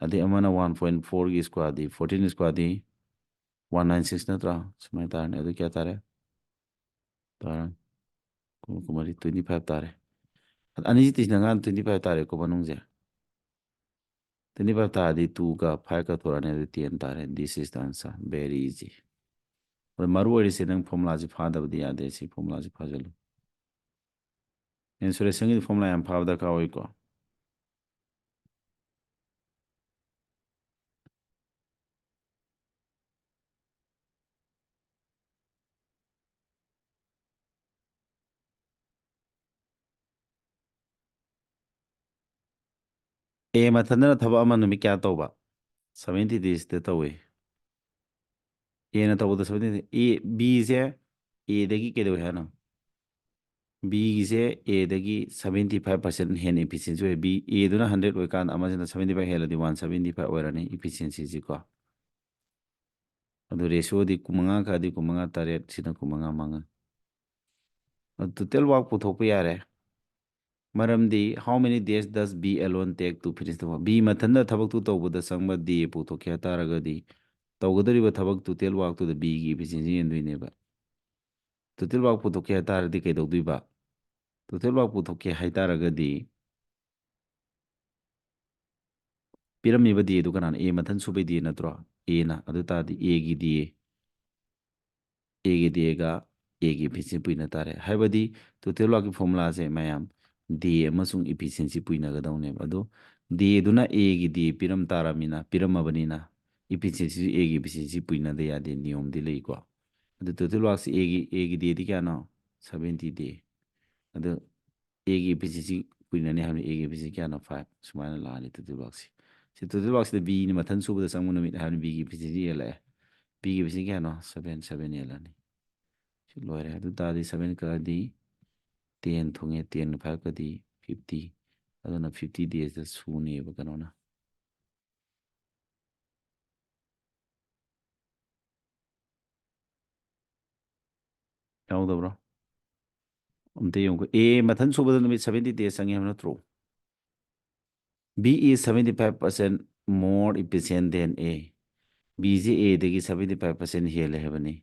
ꯑꯗꯩ ꯑꯃꯅ one point fourꯒꯤ squareꯗꯤ, fourteen squareꯗꯤ one nine six ꯅꯠꯇ꯭ꯔꯥ? ꯁꯨꯃꯥꯏꯅ ꯇꯥꯔꯅꯤ꯫ ꯑꯗꯨ ꯀꯌꯥ ꯇꯥꯔꯦ? ꯇꯥꯔꯅꯤ꯫ ꯀꯨꯟ, ꯀꯨꯟꯃꯔꯤ, twenty five ꯇꯥꯔꯦ꯫ ꯑꯅꯤꯁꯤ ꯇꯤꯁꯤꯟꯅ ꯀꯥꯟꯗ twenty five ꯇꯥꯔꯦꯀꯣ ꯃꯅꯨꯡꯁꯦ꯫ Twenty five ꯇꯥꯔꯗꯤ twoꯒ fiveꯀ ꯊꯣꯔꯛꯑꯅꯤ, ꯑꯗꯨ ten ꯇꯥꯔꯦ꯫ This is the answer. Very easy. ꯑꯗꯣ ꯃꯔꯨ ꯑꯣꯏꯔꯤꯁꯦ ꯅꯪ formulaꯁꯤ ꯐꯥꯗꯕꯗꯤ ꯌꯥꯗꯦ꯫ ꯁꯤ formulaꯁꯤ ꯐꯥꯖꯜꯂꯨ꯫ Insulationꯒꯤꯗꯤ formula ꯌꯥꯝ ꯐꯥꯕ ꯗꯔꯀꯥꯔ ꯑꯣꯏꯀꯣ꯫ A ꯃꯊꯟꯇꯅ ꯊꯕꯛ ꯑꯃ ꯅꯨꯃꯤꯠ ꯀꯌꯥ ꯇꯧꯕ? Seventy daysꯇ ꯇꯧꯏ꯫ Aꯅ ꯇꯧꯕꯗ seventy, A, Bꯁꯦ Aꯗꯒꯤ ꯀꯩꯗꯧꯏ ꯍꯥꯏꯅꯣ? Bꯒꯤꯁꯦ Aꯗꯒꯤ seventy five percent ꯍꯦꯟꯅ efficiency ꯑꯣꯏ꯫ B, Aꯗꯨꯅ hundred ꯑꯣꯏꯀꯥꯟꯗ ꯑꯃꯁꯤꯅ seventy five ꯍꯦꯜꯂꯗꯤ one seventy five ꯑꯣꯏꯔꯅꯤ efficiencyꯁꯤꯀꯣ꯫ ꯑꯗꯨ ratioꯗꯤ ꯀꯨꯟꯃꯉꯥ ꯈꯛꯑꯗꯤ ꯀꯨꯟꯃꯉꯥ ꯇꯔꯦꯠ, ꯁꯤꯅ ꯀꯨꯟꯃꯉꯥ ꯃꯉꯥ꯫ ꯑꯗꯨ total work ꯄꯨꯊꯣꯛꯄ ꯌꯥꯔꯦ꯫ ꯃꯔꯝꯗꯤ how many days does B alone take to finish the work? B ꯃꯊꯟꯇ ꯊꯕꯛꯇꯨ ꯇꯧꯕꯗ ꯆꯪꯕ day ꯄꯨꯊꯣꯛꯀꯦ ꯍꯥꯏ ꯇꯥꯔꯒꯗꯤ ꯇꯧꯒꯗꯧꯔꯤꯕ ꯊꯕꯛ total workꯇꯨꯗ Bꯒꯤ efficiency ꯌꯦꯡꯗꯣꯏꯅꯦꯕ꯫ Total work ꯄꯨꯊꯣꯛꯀꯦ ꯍꯥꯏ ꯇꯥꯔꯗꯤ ꯀꯩꯗꯧꯗꯣꯏꯕ? Total work ꯄꯨꯊꯣꯛꯀꯦ ꯍꯥꯏ ꯇꯥꯔꯒꯗꯤ ꯄꯤꯔꯝꯃꯤꯕ Dꯑꯗꯨ ꯀꯅꯥꯅꯣ? A ꯃꯊꯟ ꯁꯨꯕꯩ D ꯅꯠꯇ꯭ꯔꯣ? Aꯅ꯫ ꯑꯗꯨ ꯇꯥꯔꯗꯤ Aꯒꯤ D, Aꯒꯤ Dꯒ Aꯒꯤ efficiency ꯄꯨꯏꯅ ꯇꯥꯔꯦ꯫ ꯍꯥꯏꯕꯗꯤ total workꯀꯤ formulaꯁꯦ ꯃꯌꯥꯝ D ꯑꯃꯁꯨꯡ efficiency ꯄꯨꯏꯅꯒꯗꯧꯅꯦꯕ꯫ ꯑꯗꯣ Dꯗꯨꯅ Aꯒꯤ D ꯄꯤꯔꯝ ꯇꯥꯔꯕꯅꯤꯅ, ꯄꯤꯔꯝꯃꯕꯅꯤꯅ efficiencyꯁꯨ Aꯒꯤ efficiency ꯄꯨꯏꯅꯗ ꯌꯥꯗꯦ, ꯅꯤꯌꯣꯝꯗꯤ ꯂꯩꯀꯣ꯫ ꯑꯗꯨ total workꯁꯦ Aꯒꯤ, Aꯒꯤ Dꯗꯤ ꯀꯌꯥꯅꯣ? Seventy D꯫ ꯑꯗꯨ Aꯒꯤ efficiency ꯀꯨꯏꯅꯅꯤ ꯍꯥꯏꯕꯅꯤ, Aꯒꯤ efficiency ꯀꯌꯥꯅꯣ? Five꯫ ꯁꯨꯃꯥꯏꯅ ꯂꯥꯛꯑꯅꯤ total workꯁꯤ꯫ ꯁꯤ total workꯁꯤꯗ Bꯅ ꯃꯊꯟ ꯁꯨꯕꯗ ꯆꯪꯕ ꯅꯨꯃꯤꯠ ꯍꯥꯏꯕꯅꯤ, Bꯒꯤ efficiency ꯌꯦꯜꯂꯛꯑꯦ꯫ Bꯒꯤ efficiency ꯀꯌꯥꯅꯣ? Seven, seven ꯌꯦꯜꯂꯅꯤ꯫ ꯁꯤ ꯂꯣꯏꯔꯦ꯫ ꯑꯗꯨ ꯇꯥꯔꯗꯤ seven ꯀꯛꯑꯗꯤ ten ꯊꯨꯡꯉꯦ, ten five ꯀꯗꯤ fifty꯫ ꯑꯗꯨꯅ fifty Dꯁꯤꯗ ꯁꯨꯅꯦꯕ ꯀꯩꯅꯣꯅ꯫ ꯌꯥꯎꯗꯕ꯭ꯔꯣ? ꯑꯝꯇ ꯌꯦꯡꯉꯨꯀꯣ꯫ A ꯃꯊꯟ ꯁꯨꯕꯗ ꯅꯨꯃꯤꯠ seventy Dꯁ ꯆꯪꯉꯦ ꯍꯥꯏꯕ ꯅꯠꯇ꯭ꯔꯣ? B is seventy five percent more efficient than A꯫ Bꯁꯦ Aꯗꯒꯤ seventy five percent ꯍꯦꯜꯂꯦ ꯍꯥꯏꯕꯅꯤ꯫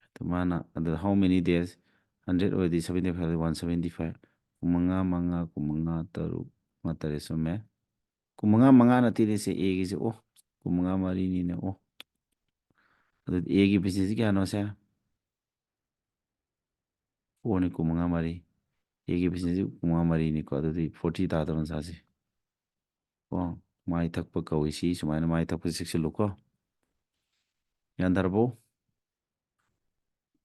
ꯑꯗꯨ ꯃꯥꯅ, ꯑꯗꯨ how many days? Hundred ꯑꯣꯏꯔꯗꯤ seventy five, one seventy five꯫ ꯀꯨꯟꯃꯉꯥ, ꯃꯉꯥ, ꯀꯨꯟꯃꯉꯥ, ꯇꯔꯨꯛ, ꯃꯉꯥ, ꯇꯔꯦꯠ, ꯆꯨꯝꯃꯦ꯫ ꯀꯨꯟꯃꯉꯥ, ꯃꯉꯥ ꯅꯠꯇꯦꯅꯦ ꯁꯦ, Aꯒꯤꯁꯦ꯫ ꯑꯣ, ꯀꯨꯟꯃꯉꯥ, ꯃꯔꯤꯅꯤꯅꯦ꯫ ꯑꯣ, ꯑꯗꯨꯗꯤ Aꯒꯤ efficiency ꯀꯌꯥꯅꯣ ꯁꯦ? Fourꯅꯤ, ꯀꯨꯟꯃꯉꯥ, ꯃꯔꯤ꯫ Aꯒꯤ efficiency ꯀꯨꯟꯃꯉꯥ, ꯃꯔꯤꯅꯤꯀꯣ꯫ ꯑꯗꯨꯗꯤ forty ꯇꯥꯗꯧꯔ ꯁꯥꯁꯦ꯫ ꯀꯣ, ꯃꯥꯏ ꯊꯛꯄ ꯀꯧꯏ꯫ ꯁꯤ ꯁꯨꯃꯥꯏꯅ ꯃꯥꯏ ꯊꯛꯄꯁꯦ ꯆꯦꯛꯁꯤꯜꯂꯨꯀꯣ꯫ ꯒ꯭ꯌꯥꯟ ꯇꯥꯔꯕꯣ?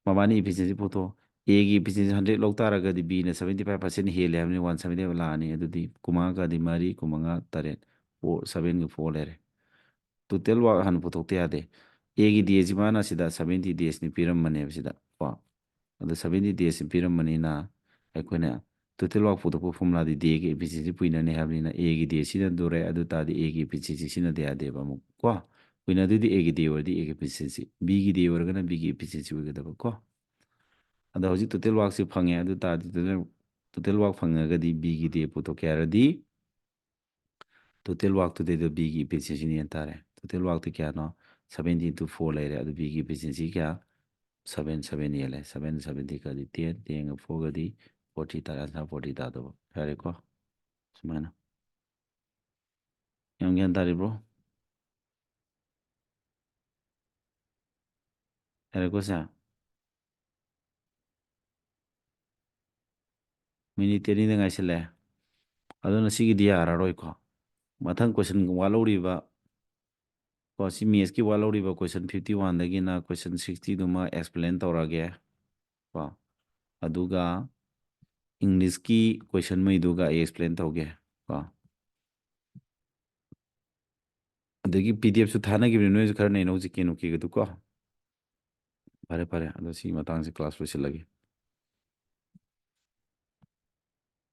ꯃꯕꯥꯅꯤ efficiency ꯄꯨꯊꯣꯛ꯫ Aꯒꯤ efficiency hundred ꯂꯧ ꯇꯥꯔꯒꯗꯤ Bꯅ seventy five percent ꯍꯦꯜꯂꯦ ꯍꯥꯏꯕꯅꯤ, one seventy ꯂꯥꯛꯑꯅꯤ꯫ ꯑꯗꯨꯗꯤ ꯀꯨꯟꯃꯉꯥꯒꯗꯤ ꯃꯔꯤ, ꯀꯨꯟꯃꯉꯥ, ꯇꯔꯦꯠ, four, sevenꯒ four ꯂꯩꯔꯦ꯫ Total work ꯍꯥꯟꯅ ꯄꯨꯊꯣꯛꯇ ꯌꯥꯗꯦ꯫ Aꯒꯤ Dꯁꯤ ꯃꯥꯅ ꯁꯤꯗ seventy Dsꯅꯤ ꯄꯤꯔꯝꯕꯅꯦꯕ ꯁꯤꯗ ꯀꯣ꯫ ꯑꯗꯣ seventy Dsꯅꯤ ꯄꯤꯔꯝꯕꯅꯤꯅ ꯑꯩꯈꯣꯏꯅ total work ꯄꯨꯊꯣꯛꯄ formulaꯗꯤ Dꯒꯤ efficiency ꯀꯨꯏꯅꯅꯤ ꯍꯥꯏꯕꯅꯤꯅ Aꯒꯤ D ꯁꯤꯖꯤꯟꯅꯗꯣꯔꯦ꯫ ꯑꯗꯨ ꯇꯥꯔꯗꯤ Aꯒꯤ efficiency ꯁꯤꯖꯤꯟꯅꯗ ꯌꯥꯗꯦꯕ ꯑꯃꯨꯛ ꯀꯣ꯫ ꯀꯨꯏꯅꯗꯣꯏꯗꯤ Aꯒꯤ D ꯑꯣꯏꯔꯗꯤ Aꯒꯤ efficiency, Bꯒꯤ D ꯑꯣꯏꯔꯒꯅ Bꯒꯤ efficiency ꯑꯣꯏꯒꯗꯕ ꯀꯣ꯫ ꯑꯗꯣ ꯍꯧꯖꯤꯛ total workꯁꯦ ꯐꯪꯉꯦ꯫ ꯑꯗꯨ ꯇꯥꯔꯗꯤ total, total work ꯐꯪꯉꯒꯗꯤ Bꯒꯤ D ꯄꯨꯊꯣꯛꯀꯦ ꯍꯥꯏꯔꯗꯤ total workꯇꯨꯗꯩꯗ Bꯒꯤ efficiencyꯅ ꯍꯦꯟ ꯇꯥꯔꯦ꯫ Total workꯇꯤ ꯀꯌꯥꯅꯣ? Seventy into four ꯂꯩꯔꯦ꯫ ꯑꯗꯨ B ꯒꯤ efficiency ꯀꯌꯥ? Seven, seven ꯍꯦꯜꯂꯦ꯫ Seven, seventy ꯀꯗꯤ ten, ten ꯒ four ꯒꯗꯤ forty ꯇꯥꯔꯦ꯫ Answer forty ꯇꯥꯗꯧꯕ꯫ ꯌꯥꯔꯦꯀꯣ? ꯁꯨꯃꯥꯏꯅ꯫ ꯌꯥꯝ ꯒ꯭ꯌꯥꯟ ꯇꯥꯔꯤꯕ꯭ꯔꯣ? ꯌꯥꯔꯦꯀꯣ ꯁꯦ? ꯃꯤꯅꯤꯠ ꯇꯔꯥꯅꯤꯗ ꯉꯥꯏꯁꯤꯜꯂꯦ꯫ ꯑꯗꯨꯅ ꯁꯤꯒꯤꯗꯤ ꯌꯥꯔꯔꯣꯏꯀꯣ꯫ ꯃꯊꯪ question ꯋꯥꯠꯍꯧꯔꯤꯕ, ꯀꯣ, ꯁꯤ mathsꯀꯤ ꯋꯥꯠꯍꯧꯔꯤꯕ question fifty oneꯗꯒꯤꯅ question sixtyꯗꯨꯃ explain ꯇꯧꯔꯒꯦ ꯀꯣ꯫ ꯑꯗꯨꯒ Englishꯀꯤ questionꯉꯩꯗꯨꯒ ꯑꯩ explain ꯇꯧꯒꯦ ꯀꯣ꯫ ꯑꯗꯒꯤ P D Fꯁꯨ ꯊꯥꯅꯈꯤꯕꯅꯤ, ꯅꯣꯏꯁꯨ ꯈꯔ ꯅꯩꯅꯧ ꯖꯤ ꯀꯦ ꯅꯨꯡ ꯀꯦꯒꯗꯨ ꯀꯣ꯫ ꯐꯔꯦ, ꯐꯔꯦ, ꯑꯗꯣ ꯁꯤꯒꯤ ꯃꯇꯥꯡꯁꯦ class ꯂꯣꯏꯁꯤꯜꯂꯒꯦ꯫